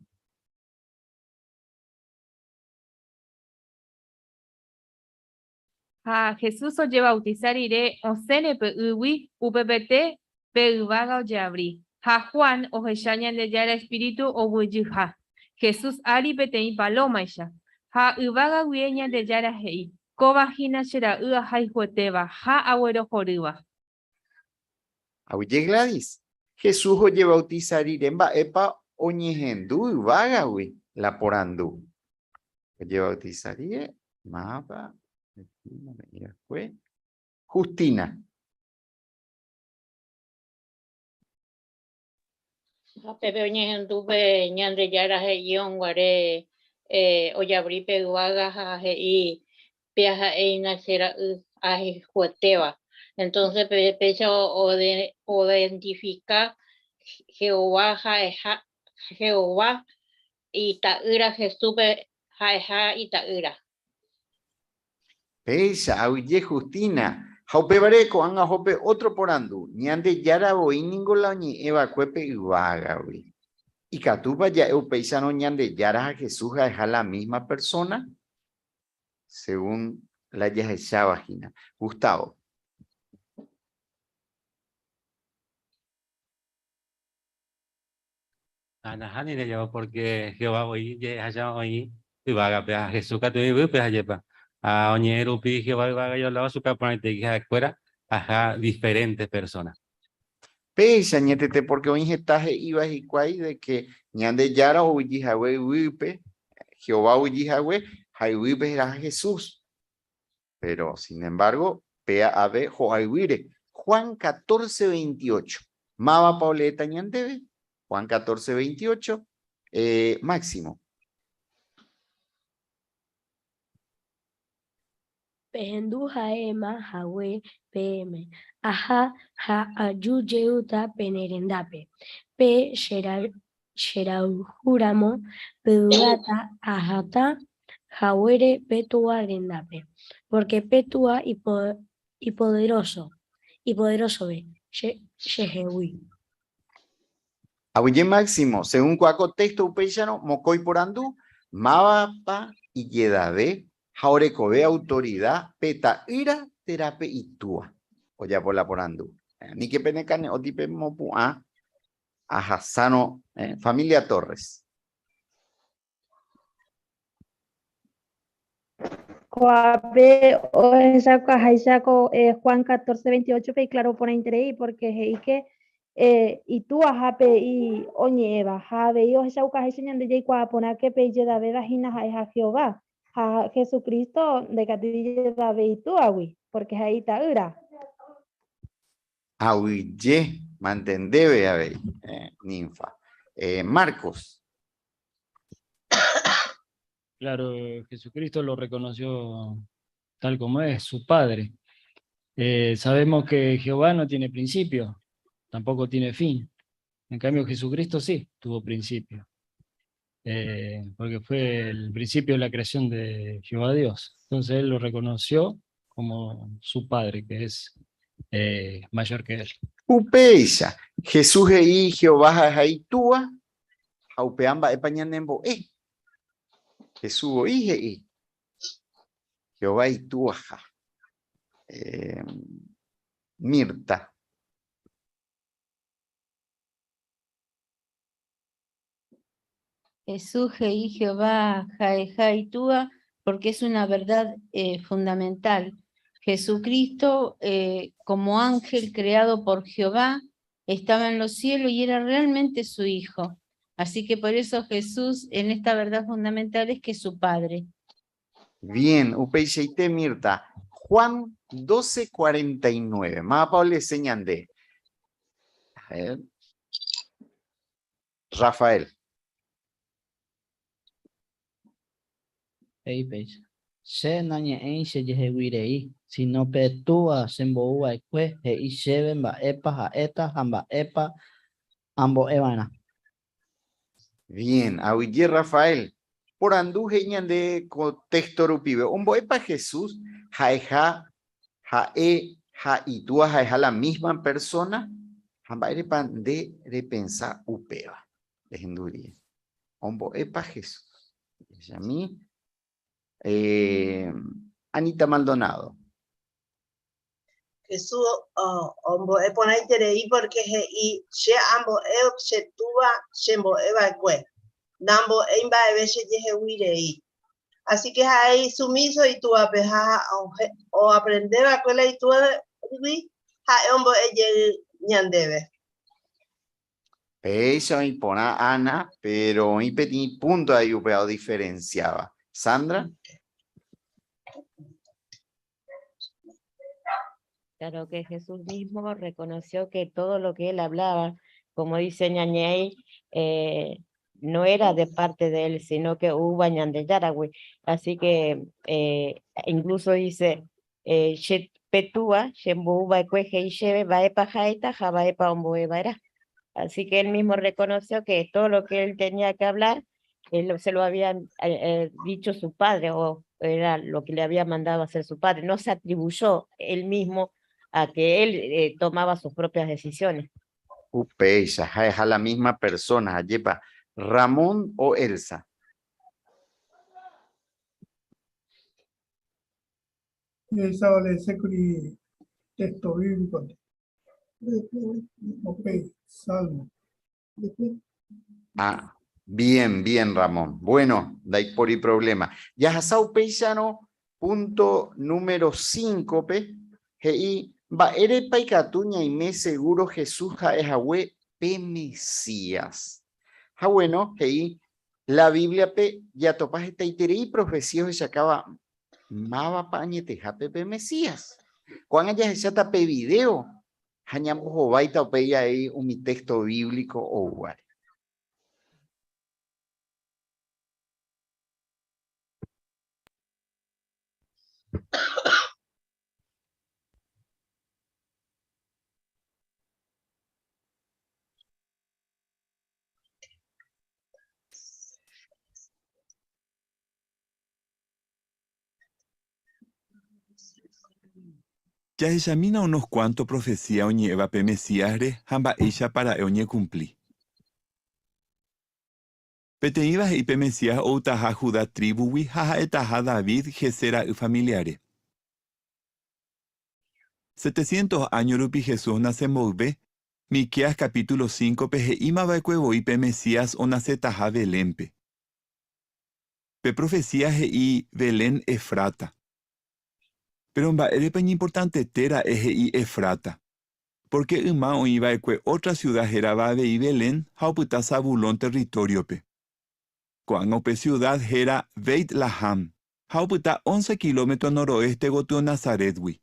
Ha Jesús ojevautisa rire osẽne pe ýgui, upepete pe yvága ojeavri, ha Juan ohecha Ñandejára espíritu oguejyha Jesús ári peteĩ palómaicha. Ha yvága guie Ñandejára he'i, Kóva hína che ra'y ahayhuetéva ha aguerohorýva. Aguyje Gladys, Jesús ojevautisa rire mba'épa oñehendu yvágagui la porandu. Ojevautisa rire, mávapa Justina. Ha pépe oñehendu pe Ñandejára he'i guare ojavri pe yvága ha he'i péa ha'éina che ra'y ahayhuetéva. Entonces péicha oidentifika Jehová ha'eha Jehová ita'ýra Jesúspe ha'eha ita'ýra. Péicha, aguyje Justina. Ha upévare ko'ág̃a oho pe ótro porandu, Ñandejára voi ningo la oñe'ẽ va'ekue pe yvágagui. Ikatúpa ja'e upéicharõ Ñandejára ha Jesús ha'eha la mísma persóna? Según la jahecháva hína. Gustavo. Ha nahániri ajapo pórke Jehová voi je'eháicha oĩ yvágape ha Jesús katu yvýpe ajépa. Ha oñe'ẽ rupi Jehová yvága ijoláo chupe aporãitégui ha'ekuéra aha diferente persóna. Péicha añetete porque oĩ heta he'íva hikuái de que Ñandejára oguejy hague yvýpe, Jehová oguejy hague ha yvýpe heraha Jesús. Pero, sin embargo, péa ave ho'a yvýre. Juan 14, 28. Mávapa oleéta ñandéve? Juan 14, 28. Eh, Máximo. Pehendu ha'éma hague peẽme, aha ha aju jeýta pene rendápe. Pe cherayhúramo pevy'áta aháta haguére pe Túva rendápe, pórke pe Túva ipoderóso, ipoderosove chehegui. Aguyje Máximo, según kua ko texto upéicharõ mokõi porandu, mávapa ijedave ha orekove autorida pe ta'ýra térã pe itúa? Ojapo la porandu. Aníke pene kane'õti pemopu'ã ahasárõ familia Torres. Ko'ápe ohechakuaaháicha ko Juan 14, 28 pe iklaro porãiterei pórke he'i ke itúa ha pe oñe'ẽva ha avei ohechaukaháicha ñande jaikuaa porãke pe ijedavéva hína ha'eha Jehová ha Jesucristo ndaikatúi ijedave itúagui pórke ha'e ita'ýra. Aguyje mantendéve avei, Ninfa. Marcos. Claro, Jesucristo lo reconoció tal como es, su Padre. Eh, sabemos que Jehová no tiene principio, tampoco tiene fin. En cambio, Jesucristo sí tuvo principio, eh, porque fue el principio de la creación de Jehová Dios. Entonces él lo reconoció como su Padre, que es eh, mayor que él. Upéicha, Jesús he'i Jehová ha'eha Itúa, ha upéva mba'épa ñanembo'e. Jesús voi he'i Jehová Itúaha. Eh, Mirta. Jesús he'i Jehová ha'eha Itúa porque es una verdad eh, fundamental. Jesucristo, eh, como ángel creado por Jehová, estaba en los cielos y era realmente su hijo. Así que por eso Jesús en esta verdad fundamental es que es su padre. Bien, upeichaite Mirta. Juan 12:49. Mávapa oleese ñande. A ver. Rafael. He'i péicha, Che nañe'ẽi chejehegui rei, sino pe Túva chembou va'ekue he'i chéve mba'épa ha'éta ha mba'épa ambo'e va'erã. Bien, aguyje Rafael. Porandu he'i ñande ko texto rupive, ombo'épa Jesús ha'eha ha'e ha Itúa ha'eha la misma persona? Ha mba'érepa nde repensa upéva? Rehendu rire. Ombo'épa Jesús? Jahechami. Eh, Anita Maldonado. Jesús ombo'e porãiterei pórke he'i, Che ambo'e che Túva chembo'e va'ekue, nambo'éi mba'eve chejehegui rei. Así ke ha'e isumíso itúvape ha oaprende va'ekue la itúvagui, ha'e ombo'e jey ñandéve. Péicha oĩ porã Ana, péro oĩ peteĩ púnto avei upéva odiferensiáva. Sandra? Claro que Jesús mismo reconoció que todo lo que él hablaba, como dice Ñañey, eh, no era de parte de él, sino que hubo Ñandejáragui. Así que eh, incluso dice, eh, che pe túa chembou va'ekue he'i chéve mba'épa ha'éta ha mba'épa ombo'e va'erã. Así que él mismo reconoció que todo lo que él tenía que hablar, él se lo había eh, eh, dicho su padre o era lo que le había mandado hacer su padre. No se atribuyó él mismo a que él eh, tomaba sus propias decisiones. Upéicha, ha'eha la misma persona, ajépa, Ramón o Elsa. Esa oleésekuri texto bíblico-nte. Upéi, Salmo. Ah, bien, bien, Ramón. Bueno, ndaipóri problema. Jahasa upéicharõ punto número 5-pe, he'i. Mba'érepa ikatu ñaime seguro Jesús ha'ehague pe Mesías? Ha bueno, he'i la Bíbliape jatopa hetaiterei profecía ohechakáva mávapa añetehápe pe Mesías. Ko'ág̃a jahecháta pe video ha ñambohováita upéi avei umi texto bíblico oúvare. Jahechamína unos kuánto profesía oñe'ẽva pe Mesíasre ha mba'éichapa ra'e oñekumpli. Peteĩva he'i pe Mesías outaha Judá trívugui ha ha'etaha David, Jesé ra'y familiare. Setecientos áño rupi Jesús onase mboyve, Miqueas capítulo cíncope he'íma va'ekue voi pe Mesías onasetaha Belénpe. Pe profesía he'i Belén Efrata. Péro mba'érepa iñimportantete ra'e he'i Efrata? Pórke yma oĩ va'ekue ótra siuda hérava avei Belén ha opyta Zabulón territóriope. Ko'ág̃a upe siuda héra Beit Laham ha opyta once kilómetro noroéste gotyo Nazarétgui.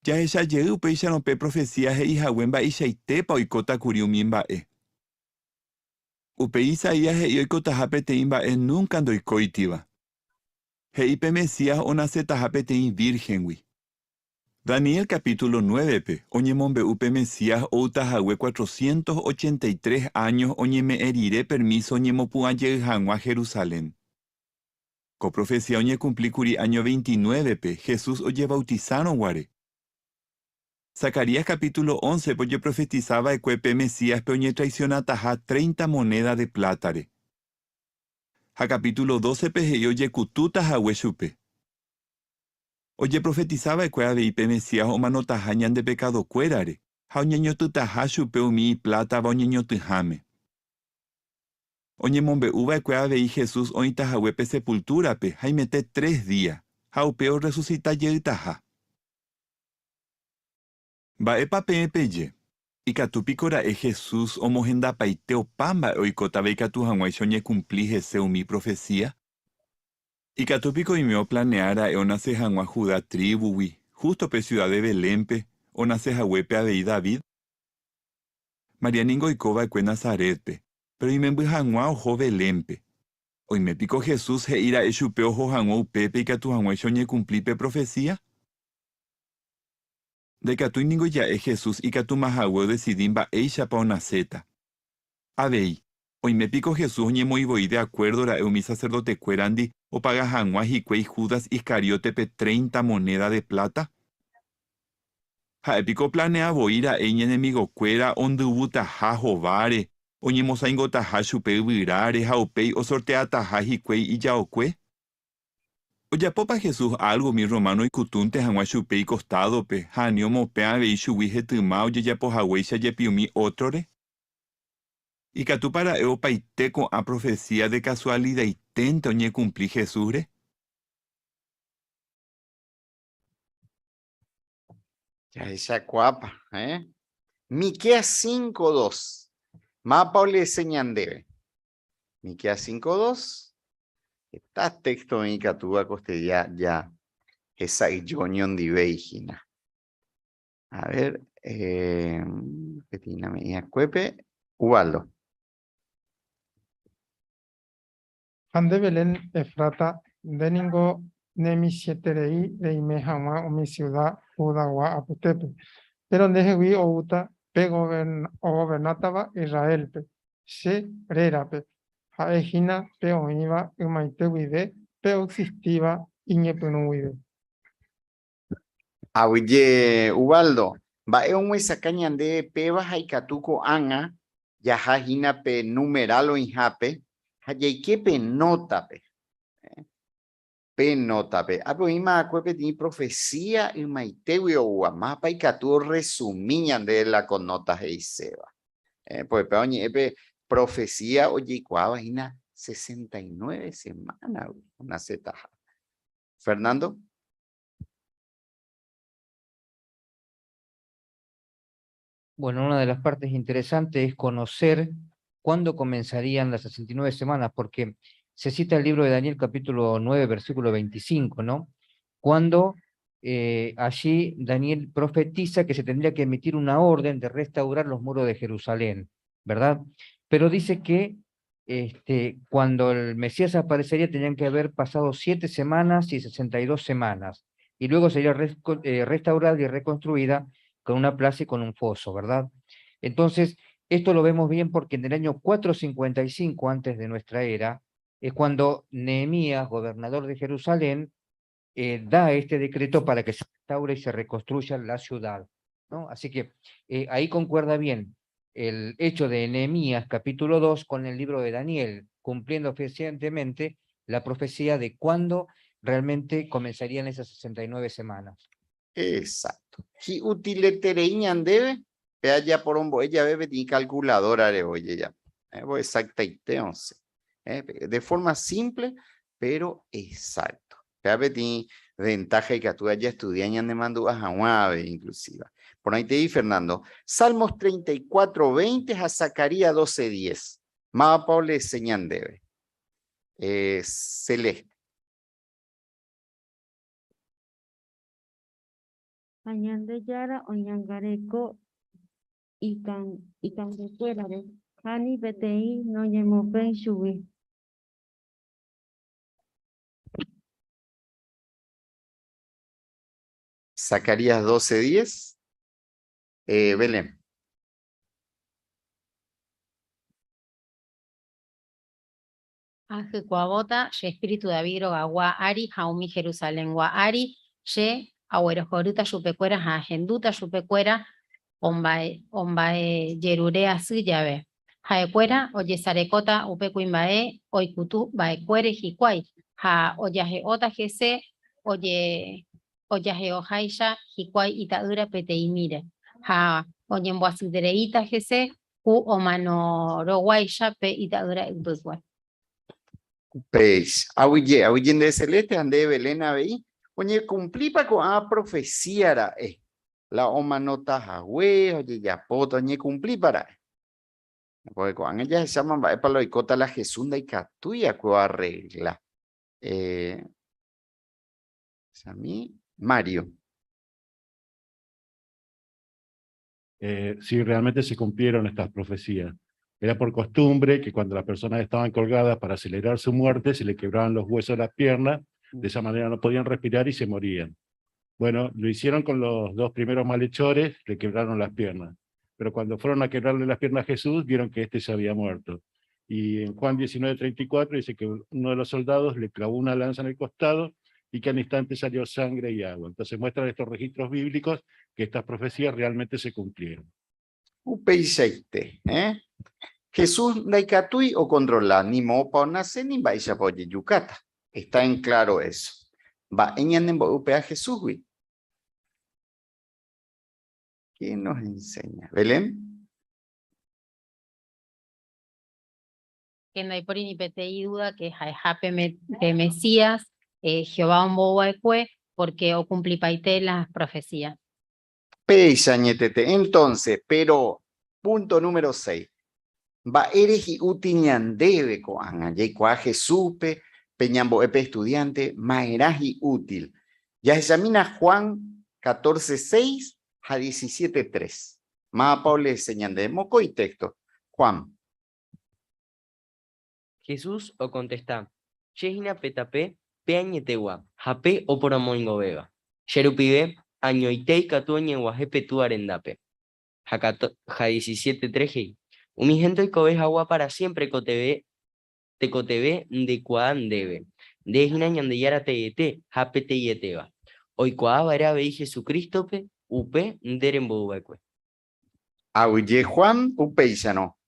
Jahecha jey upéicharõ pe profesía he'i hague mba'eichaitépa oikóta kuri umi mba'e. Upéi Isaías he'i oikotaha peteĩ mba'e núnka ndoikóitiva. He'i pe Mesías onasetaha peteĩ vírhengui. Daniel capítulo nuévepe oñemombe'u pe Mesías outahague cuatrocientos ochenta y tres áño oñeme'ẽ rire permíso oñemopu'ã jey hag̃ua Jerusalén. Ko profesía oñekumpli kuri áño veintinuévepe Jesús ojevautisárõ guare. Zacarías capítulo óncepe ojeprofetisa va'ekue pe Mesíaspe oñetraisionataha treinta monéda de plátare. Ha capítulo dócepe he'i ojekutúta hague chupe. Ojeprofetisa va'ekue avei pe Mesías omanotaha ñande pekadokuérare ha oñeñotỹtaha chupe umi iplátava oñeñotỹháme. Oñemombe'u va'ekue avei Jesús oĩtahague pe sepultúrape haimete tres día, ha upe orresusita jeytaha. Mba'épa peẽ peje? Ikatu piko ra'e Jesús omohendapaite opa mba'e oikótava ikatu hag̃uáicha oñekumpli hese umi profesía? Ikatu piko oime oplanea ra'e onase hag̃ua Judá trívugui, jústo pe siuda de Belénpe, onase haguépe avei David? María ningo oiko va'ekue Nazarétpe, péro imemby hag̃ua oho Belénpe. Oime piko Jesús he'i ra'e chupe oho hag̃ua upépe ikatu hag̃uáicha oñekumpli pe profesía? Ndaikatúi ningo ja'e Jesús ikatúma hague odesidi mba'éichapa onaséta. Avei, oime piko Jesús oñemoĩ voi de akuérdo ra'e umi saserdotekuérandi opaga hag̃ua hikuái Judas Iscariótepe treinta monéda de pláta? Ha'e piko oplanea voi ra'e iñenemigokuéra ondyvutaha hováre, oñemosaingotaha chupe yvyráre ha upéi osorteataha hikuái ijaokue? Ojapópa Jesús álgo umi rrománo oikutúnte hag̃ua chupe ikostádope ha ani omopẽ avei chugui hetyma ojejapo haguéicha jepi umi ótrore? Ikatúpa ra'e opaite ko'ã profesía de kasualidaiténte oñekumpli Jesúsre? Jahechakuaápa, eh? Miqueas 5.2. Mápa oleese ñandéve. Miqueas 5.2. Heta texto oĩ ikatúva kostedia ja hesa'yjo oñondivéi hína. A ver, eh, peteĩ name'ẽ akuépe, Ubaldo. Ha nde Belén Efrata, nde ningo nemichĩeterei reime hag̃ua umi siuda Judagua apytépe, péro ndehegui oúta pe ogovernátava Israélpe, che rérape, ha'e hína pe oĩva ymaite guive, pe oexistíva iñepyrũ guive. Aguyje Ubaldo, mba'e omyesakã ñandéve péva ha ikatu ko'ág̃a jaha hína pe numeral oĩhápe ha jaike pe nótape. Pe nótape. Ápe oĩma va'ekue peteĩ profesía ymaitégui oúva, mávapa ikatu orresumi ñandéve la ko nóta he'iséva. Pórke péva oñe'ẽ pe profesía ojeikuaáva hína 69 semánagui onasetaha. Fernando. Bueno, una de las partes interesantes es conocer cuándo comenzarían las 69 semanas, porque se cita el libro de Daniel capítulo 9, versículo 25, ¿no? Cuando allí Daniel profetiza que se tendría que emitir una orden de restaurar los muros de Jerusalén, ¿verdad? Pero dice que cuando el Mesías aparecería tenían que haber pasado 7 semanas y 62 semanas, y luego sería restaurada y reconstruida con una plaza y con un foso, ¿verdad? Entonces, esto lo vemos bien porque en el año 455 antes de nuestra era, es cuando Nehemías, gobernador de Jerusalén, da este decreto para que se restaure y se reconstruya la ciudad, ¿no? Así que ahí concuerda bien el hecho de Nehemías capítulo 2 con el libro de Daniel, cumpliendo fehacientemente la profecía de cuándo realmente comenzarían esas 69 semanas. Exacto. Si utiletereñan debe, vea ya por hombo, ella bebe ni calculadora de oye ya. Voy exacta y 11. De forma simple, pero exacto. Vea ti ventaja y que tú ya estudiañan de mando a Jaguave, inclusive. Por ahí te di, Fernando. Salmos 34, 20 a Zacarías 12, 10. Mapa Paule señan debe. Celeste. Añande yara oñangareko ikan recuérare. Hani betei no ñemopen shubi. Zacarías 12, 10. Belén. Ángel Coabota, ye espíritu David Rogaguá Ari, Jaumi Jerusalén Gua Ari, ye Agüero Joruta Yupecuera, Jajenduta Yupecuera, Ombae, Ombae Yerurea Suyave. Jaecuera, Oyesarecota, Upecuimbae, Oikutu, Baecuere, Jicuay, Ja, Oyajeota, Gese, Oye, Oyajeojaisha, Jicuay, Itaura, Peteimire. Ja, Oyemboazudereita, Gese, U, Omanoroguaisha, Pe, Itaura, Upecuay. Peis, ahuye, ahuye de celeste, ande Belén, aveí. Oye, cumplí pa con a profecía ra. La omanota jahue, oye, ya poto, oye, cumplí para. Porque cuando ella se llama, va, pa lo icota la Jesunda y catuya, cu arregla. A mí, Mario. Sí, realmente se cumplieron estas profecías. Era por costumbre que cuando las personas estaban colgadas para acelerar su muerte, se le quebraban los huesos de las piernas, de esa manera no podían respirar y se morían. Bueno, lo hicieron con los dos primeros malhechores, le quebraron las piernas. Pero cuando fueron a quebrarle las piernas a Jesús, vieron que éste se había muerto. Y en Juan 19:34 dice que uno de los soldados le clavó una lanza en el costado y que al instante salió sangre y agua. Entonces muestran estos registros bíblicos que estas profecías realmente se cumplieron. Upeiseite. Jesús naikatui o controla, ni mopa o nace, ni baisha poye yucata. Está en claro eso. Va, eñanembo upea Jesús, güey. ¿Qué nos enseña? ¿Belén? Que no hay por ni PTI duda que jaejape de Mesías, Jehová ombohuecue, porque o cumplipaite las profecías. Peisañetete. Entonces, pero, punto número 6. Va ereji utiñandebe ko'ág̃a, jaikuaa Jesúspe, peñambo'épe estudiante, maeraji útil. Ya examina Juan 14:6 a 17:3. Má Paule enseñande moco y texto. Juan. Jesús o contesta, Yehina petape, peañetegua, jape o poromoingobeba. Yerupibe, añoitei katuoñe guajepe tu arendape. Ja 17:3 hei. Umi gente y cobe agua para siempre cotebe, tecotebe de cuán debe. De hina ñandeyara te ete, jape te yeteba. Hoy cuaba era vei Jesucristo pe, upe, derembohuecue. Auye Juan, upe no.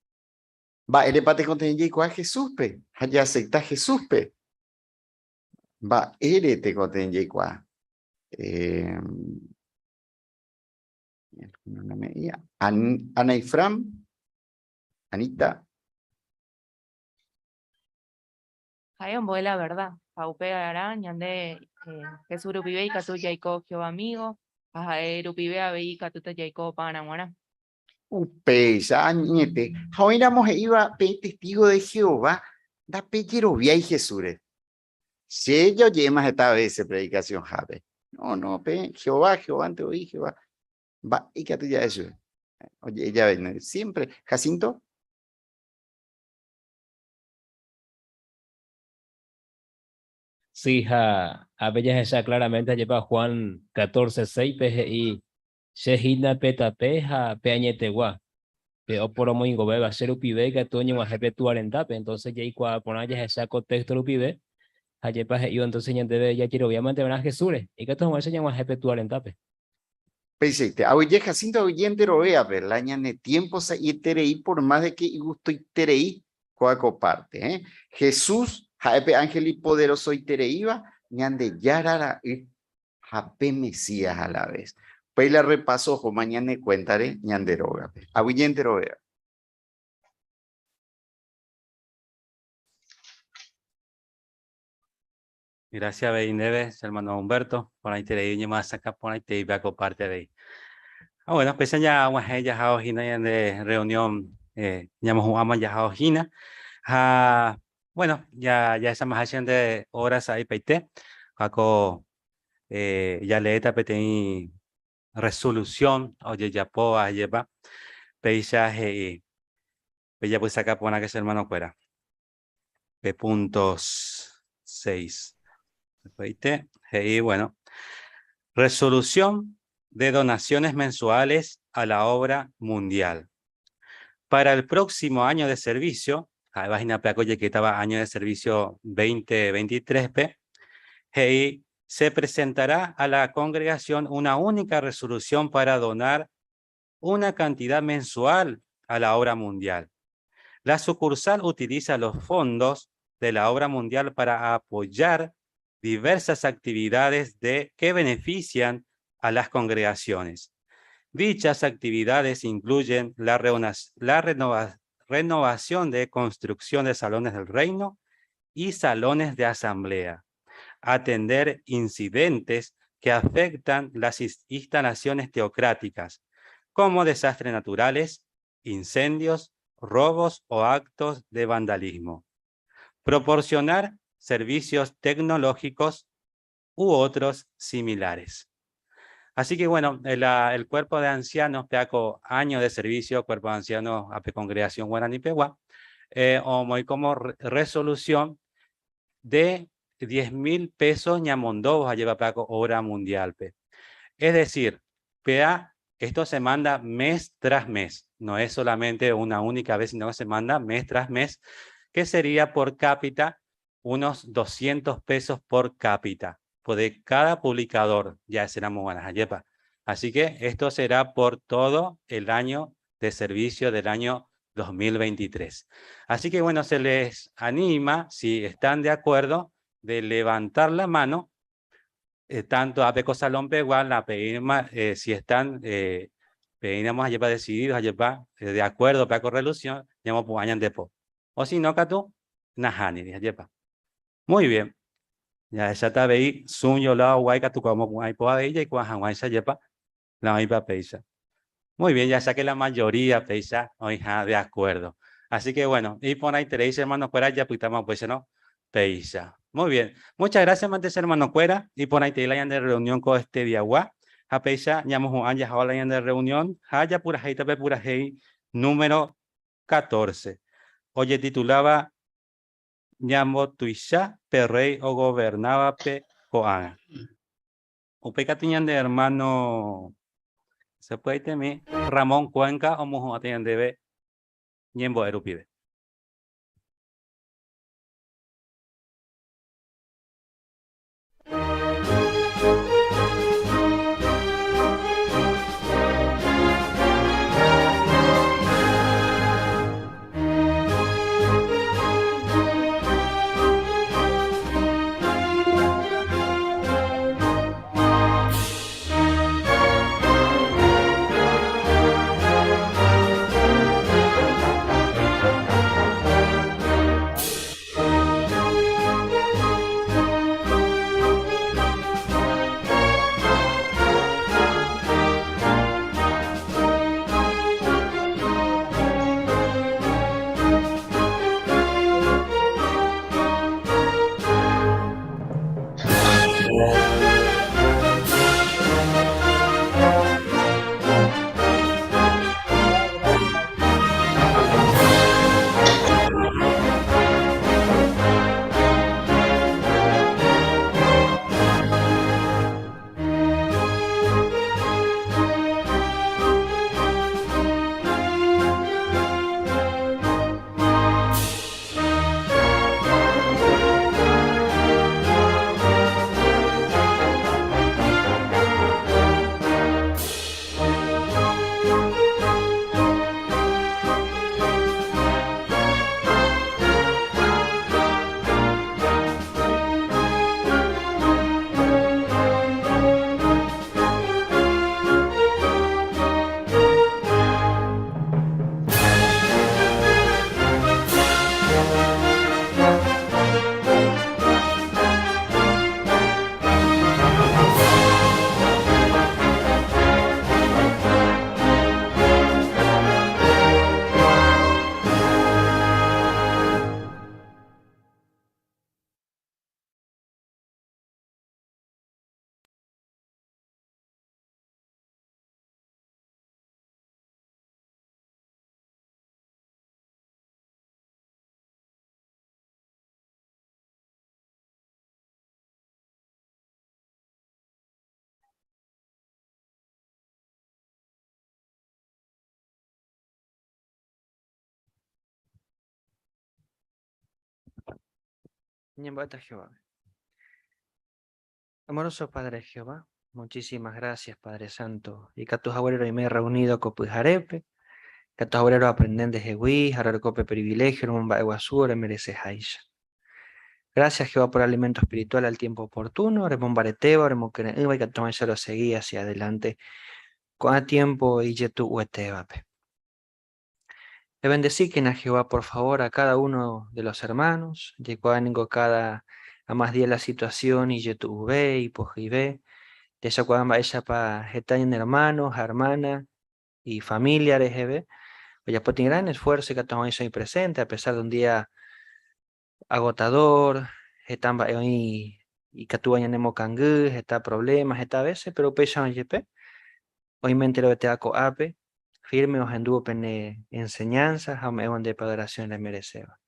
Va, el empate con te cuá Jesús pe, haya acepta Jesús pe. Va, ere te contenye cuá. No me ia. Ana y Fran, Anita. Jaén, voy la verdad. Paupe Arán, Ñandé Jesús Rupibe y Catu Yaiko, Jehová amigo. Ajae Rupibe, Abey, Catuta Yaiko, Panaguara. Upéicha añete, ha oĩramo he'íva peẽ testígo de Jehová ndapejeroviái Jesúsre. Che ja oje'éma heta vése predikasionhápe. No, no, peẽ Jehová, Jehovánte voi, Jehová. Mba'e ikatu ja'e chupe? Oje'e jave, siempre. Jacinto? Sí, ha ápe jahecha claramente ajépa Juan 14, 6-pe he'i, Che hína pe tape ha pe añetegua, pe oporomoingovéva, che rupive ikatu oñeg̃uahẽ pe Túva rendápe. Entonces jaikuaa porã jahecha ko texto rupive, ha ajépa he'ívo entonces ñandéve jajeroviámante va'erã Jesúsre, ikatu hag̃uáicha ñag̃uahẽ pe Túva rendápe. Peichaite, aguyje Jacinto aguyje enterovéape, la ñane tiempo sa'ieterei por más de que igustoiterei kóa ko parte. Eh? Jesús ha'e pe ángel ipoderosoitereíva, Ñandejára ra'y ha pe Mesías a la vez. Upéi la repaso ohóma ñane cuéntare ñande rógape. Aguyje enterovéape. Gracias avei ndéve, che hermano Humberto, porãiterei oñemoasakã porãiteipe ako parte avei. Ah, bueno, péicha ñag̃uahẽ jahao hína ñande reunión eh, ñamohu'ãma jahao hína. Ha bueno, ya jahechamaha ñande hora sa'ipaite, ako eh, jaleéta peteĩ resolución ojejapóva ajépa, péicha he'i, pejapysaka porãke che hermano-kuéra. P puntos 6. He'i, bueno, resolución de donaciones mensuales a la obra mundial. Para el próximo año de servicio, ha'éva hína pe akojekétava año de servicio 2023-pe, he'i, se presentará a la congregación una única resolución para donar una cantidad mensual a la obra mundial. La sucursal utiliza los fondos de la obra mundial para apoyar diversas actividades de, que benefician a las congregaciones. Dichas actividades incluyen la, la renovación de construcción de salones del reino y salones de asamblea, atender incidentes que afectan las instalaciones teocráticas, como desastres naturales, incendios, robos o actos de vandalismo. Proporcionar servicios tecnológicos u otros similares. Así que bueno, el, el cuerpo de ancianos, peaco año de servicio, cuerpo de ancianos, ape congregación Guaraní Pegua, eh, o muy como resolución de 10 mil pesos ñamondobos a lleva peaco obra mundial. Pe. Es decir, PA, esto se manda mes tras mes, no es solamente una única vez, sino que se manda mes tras mes, que sería por cápita unos 200 pesos por cápita, por de cada publicador, ya será muy buenas, yepa. Así que esto será por todo el año de servicio del año 2023. Así que bueno, se les anima, si están de acuerdo, de levantar la mano, tanto a Peco Salón Pegual, la peima, si están, eh, pedimos a llevar decididos, a llevar de acuerdo para correlución, llamo pues depo. O si no, catu, najani, dije, yepa. Muy bien. Ya esa está ahí, sun yo la guay catu como guay poa ella y cuaja guay se yepa, la misma peisa. Muy bien, ya saqué la mayoría peisa, oija, de acuerdo. Así que bueno, y por ahí teréis hermano cuera, ya putamos pues no, peisa. Muy bien. Muchas gracias, mantes hermano cuera, y por ahí te la de reunión con este día guá. Ja peisa, ñamos Juan, ya la de reunión, ja ya pura jei, tape pura jei, número 14. Oye, titulaba Ñamo tuicha pe rey o gobernaba pe ko'ágã. Upéi katu ñande hermano se puede temi Ramón Cuenca omohu'ãta ñandéve ñembo'e rupive. Ñembo'éta Jehovápe. Amoroso Padre Jehová, muchísimas gracias Padre Santo. Ikatu haguére roime reunido ko pyharépe, ikatu haguére roaprende ndehegui ha roreko pe privilegio romomba'eguasu oremereceháicha. Gracias Jehová por el alimento espiritual al tiempo oportuno, remombaretéva, remokyre'ỹva ikatu hag̃uáicha rosegi hacia adelante ko'ã tiempo ijetu'uetévape. Ebendecíkena Jehová por favor a cada uno de los hermanos, jaikuaa ningo cada a más día la situación ijetu'uve, ipohyive, jahechakuaa mba'éichapa heta ñane hermano ha hermana y familia reheve, ojapo peteĩ gran esfuerzo ikatu hag̃uáicha oĩ presente a pesar de un día agotador, heta mba'e oĩ ikatúva ñanemokangy, heta problema, heta veces, pero upéicharõ jepe, oime enterovetéva ko'ápe, firme ohendúvo pene enseñanza ha ome'ẽvo ndéve adoración remerecéva.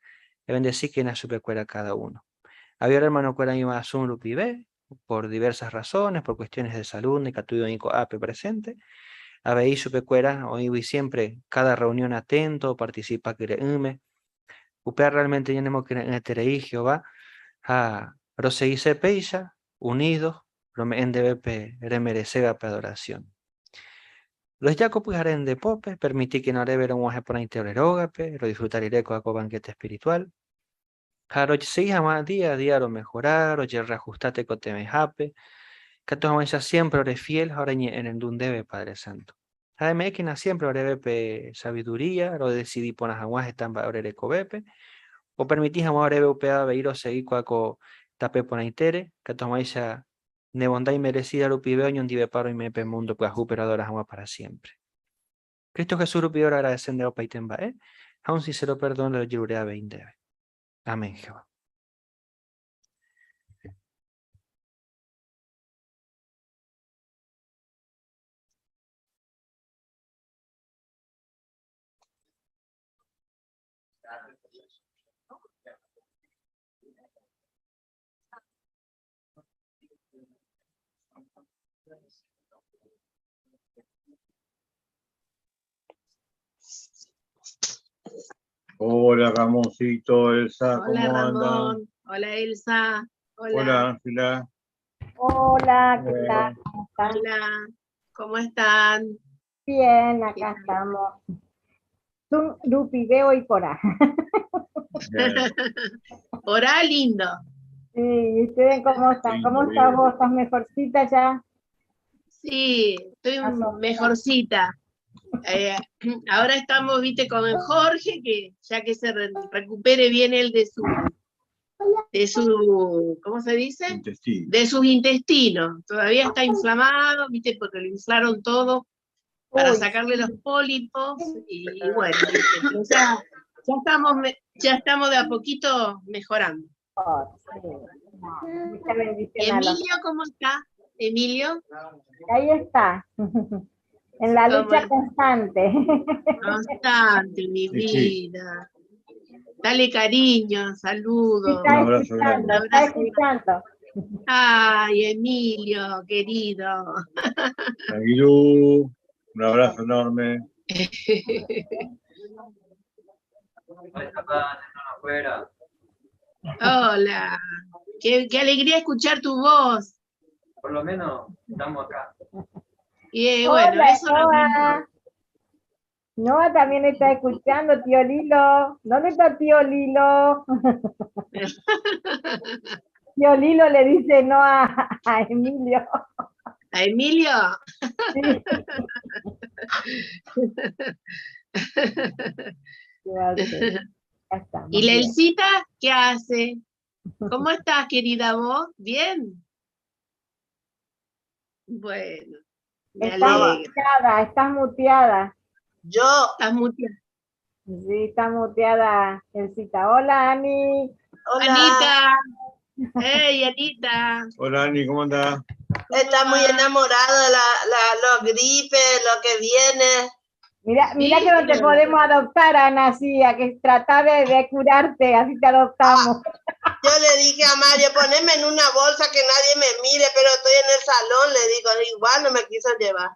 Ebendecíkena chupekuéra cada uno. Avei ore hermanokuéra oĩva Zoom rupive, por diversas razones, por cuestiones de salud, ndaikatúi oĩ ko'ápe presente, avei chupekuéra oĩgui siempre cada reunión atento, oparticipa kyre'ỹme, Upéva realmente ñanemokyre'ỹeterei Jehová ha roseguise péicha unidos rome'ẽ ndéve pe remereséva pe adoración. Roheja ko pyhare nde pópe, permitíkena oréve rog̃uahẽ porãite ore rógape, rodisfruta rire ko'ã ko banquete espiritual. Ha rojesegi hag̃ua día a día romejora, rojerreajusta tekotevẽhápe, ikatu hag̃uáicha siempre ore fiel ha oreñe'ẽrendu ndéve, Padre Santo. Ha eme'ẽkena siémpre oréve pe sabiduría rodesidi porã hag̃ua heta mba'e ore rekovépe, opermiti hag̃ua oréve upéva avei rosegi kua ko tape porãitére, katu hag̃uáicha ne bonda inmerecida rupive oñondivepa roime pe múndo pyahúpe roadora hag̃ua pára siémpre. Cristo Jesús rupive roagradese ndéve opaite mba'e, ha un sincero perdón rojerure avei ndéve. Amén, Jehová. Hola Ramoncito, Elsa, Hola ¿cómo andan? Ramón, hola Elsa, Hola hola, Ángela. Hola, ¿qué tal? Eh, ¿Cómo están? hola, ¿cómo están? Bien, acá estamos. Zoom, Lupi, veo y por ahí. bien, Orá lindo. Sí, ¿y ustedes cómo están? ¿Cómo lindo, estás bien. vos? ¿Estás mejorcita ya? Sí, estoy Más o menos. mejorcita. Eh, ahora estamos, viste, con el Jorge, que ya que se recupere bien él de su, ¿cómo se dice? Intestino. De sus intestinos. Todavía está inflamado, viste, porque lo inflaron todo para Uy, sacarle los pólipos y bueno, viste, pero ya, ya estamos de a poquito mejorando. oh, sí. No, mucha bendición a los. Emilio, ¿cómo está? Emilio, Ahí está, en la ¿cómo lucha está? constante. Constante, mi Sí, sí, vida. Dale cariño, Sí, saludos. un está abrazo escuchando, grande. Un está abrazo. escuchando. Ay, Emilio, querido. Aguilú, un abrazo enorme. Hola, qué alegría escuchar tu voz. Por lo menos estamos acá. Y bueno, Hola, eso no Noah. importa. Noah también está escuchando, tío Lilo. ¿Dónde está tío Lilo? Tío Lilo le dice Noah a Emilio. ¿A Emilio? Sí. ¿Qué va a hacer? Ya estamos ¿Y la bien. Elcita qué hace? ¿Cómo estás, querida vos? ¿Bien? Bueno, me Estás alegro. muteada, estás muteada. Yo. Estás muteada. Sí, está muteada, Elcita. Hola, Ani. Hola. Anita. Hey, Anita. Hola Ani, ¿cómo andás? Está muy enamorada la, los gripes, lo que viene. Mira, mira que no te podemos adoptar, Ana, así, a que trata de curarte, así te adoptamos. Yo le dije a Mario, poneme en una bolsa que nadie me mire, pero estoy en el salón, le digo, igual no me quiso llevar.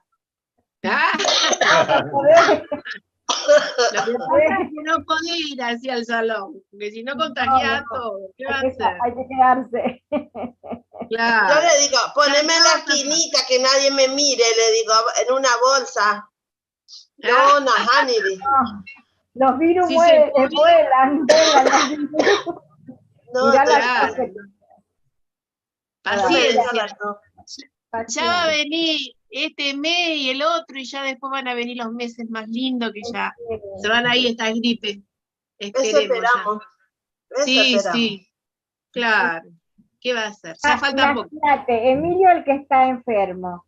Lo que pasa es que no podés ir hacia el salón, porque si no contagiás No, no. todo. ¿Qué va a Hay que, hacer? hay que quedarse. Claro. Yo le digo, poneme en la esquinita que nadie me mire, le digo, en una bolsa. No, nahaniri. Los virus Si se vuelan, podía. vuelan, vuelan los virus. No, Mirá la Claro. cosa que- Paciencia. Ya va a venir este mes y el otro, y ya después van a venir los meses más lindos que ya se van a ir estas gripes. Eso Esperemos ya. esperamos. Eso Sí, esperamos. sí, claro. ¿Qué va a hacer? Ya falta poco. Imagínate, Emilio el que está enfermo.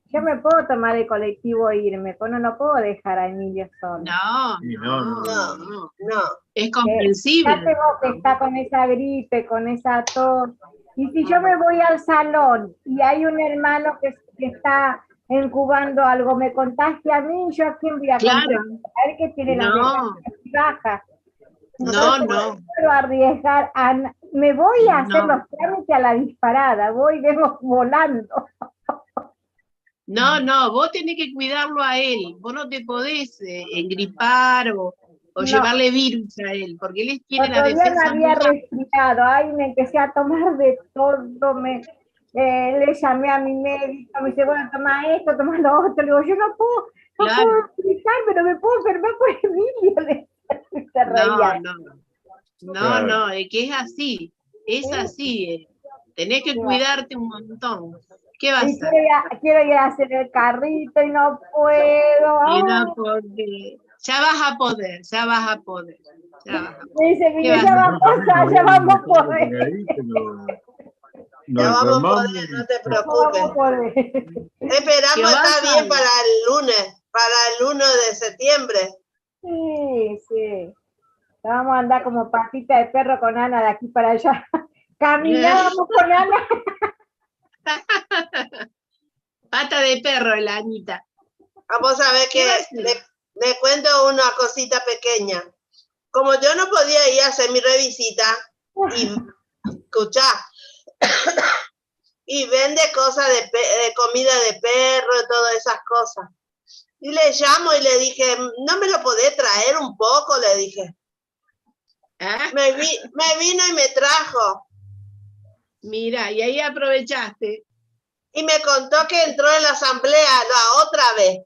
Yo me puedo tomar el colectivo e irme, pero no puedo dejar a Emilio solo. No, Y no, no, no, no. no. No. Es Eh, comprensible. Ya tengo que está con esa gripe, con esa tos. Y si yo me voy al salón y hay un hermano que está incubando algo, me contagia a mí, ¿yo a quién voy a Claro. contagiar? A él que tiene las No. defensas bajas. No, Entonces, no. puedo arriesgar a n- me voy a hacer No. los trámites a la disparada, voy, vengo volando. No, no, vos tenés que cuidarlo a él. Vos no te podés engripar o No. llevarle virus a él, porque él tiene la Otro día me defensa muy había baja. resfriado, ay, me empecé a tomar de todo, me, le llamé a mi médico, me dice, bueno, toma esto, toma lo otro, le digo, yo no puedo, no Claro. puedo explicar, pero me puedo enfermar por Emilio, le se No, reía. no, no, Claro. no, es que es así, es así. Tenés que Claro. cuidarte un montón. ¿Qué va a Y hacer? quiero ir a hacer el carrito y no puedo. Y ay. no porque ya vas a poder, ya vas a poder, ya vas a poder. Me dice, ¿Qué Miguel, va a ya hacer? vamos Yo también a, me ya voy a vamos a meter por poder. ahí, pero nos Ya vamos a enfermamos poder, no te Ya vamos preocupes. a poder. Esperamos Jehová estar bien sabe. para el lunes, para el 1 de septiembre. Sí, sí. Vamos a andar como patita de perro con Ana de aquí para allá. Caminábamos con Ana. Pata de perro, la Anita. Vamos a ver ¿Qué que va a hacer? le cuento una cosita pequeña. Como yo no podía ir a hacer mi revisita y escuchá, y vende cosas de comida de perro y todas esas cosas. Y le llamo y le dije, ¿no me lo podés traer un poco? Le dije. ¿Ah? Me vino y me trajo. Mira, y ahí aprovechaste. Y me contó que entró en la asamblea la otra vez.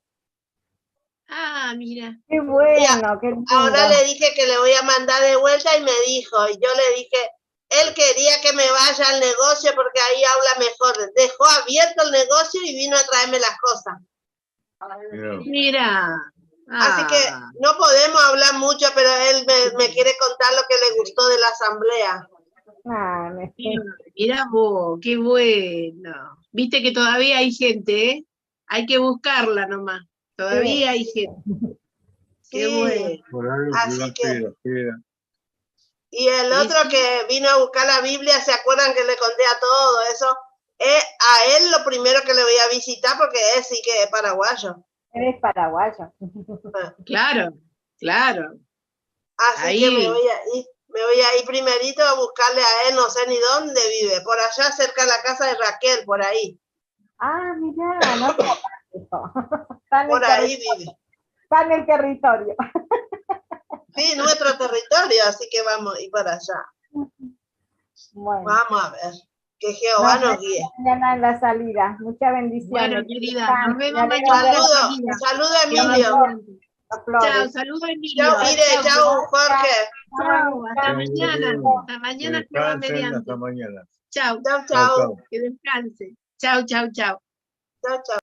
Ah, mira. Qué bueno, qué lindo. Ahora le dije que le voy a mandar de vuelta y me dijo, y yo le dije, él quería que me vaya al negocio porque ahí habla mejor. Dejó abierto el negocio y vino a traerme las cosas. Mirá. Mira. Así que Ah, no podemos hablar mucho, pero él me quiere contar lo que le gustó de la asamblea. Ah, me- mira vos, qué bueno. Viste que todavía hay gente, ¿eh? Hay que buscarla nomás. Todavía hay gente. Qué Sí. bueno. Por algo Así Jehová que- espera, espera. Y el Y otro sí. que vino a buscar la Biblia, ¿se acuerdan que le conté a todo eso? A él lo primero que le voy a visitar porque él sí que es paraguayo. Eres paraguayo. Claro, claro. Así que me Ahí. voy a ir, me voy a ir primerito a buscarle a él, no sé ni dónde vive, por allá cerca de la casa de Raquel, por ahí, Ah, mirá, no está lejos. Está en el por ahí territorio. vive. Está en el territorio. Sí, nuestro territorio, así que vamos a ir para allá. Bueno, Vamos a ver, que Jehová nos nos vemos guíe. mañana en la salida. Muchas bendiciones. Bueno, Que querida, nos descansen. Me vemos alegro mañana en la de Saludo, salida. saludo Jehová Emilio. mediante. los Chao, flores. saludo Emilio. Chao Mire, Chao, chao Jorge. chao, hasta Chao, mañana. chao. Hasta Que mañana, Jehová descansen, mediante. hasta mañana. Chao, Chao, Chao, chao. chao. que descanse. Chao, chao, chao. Chao, chao.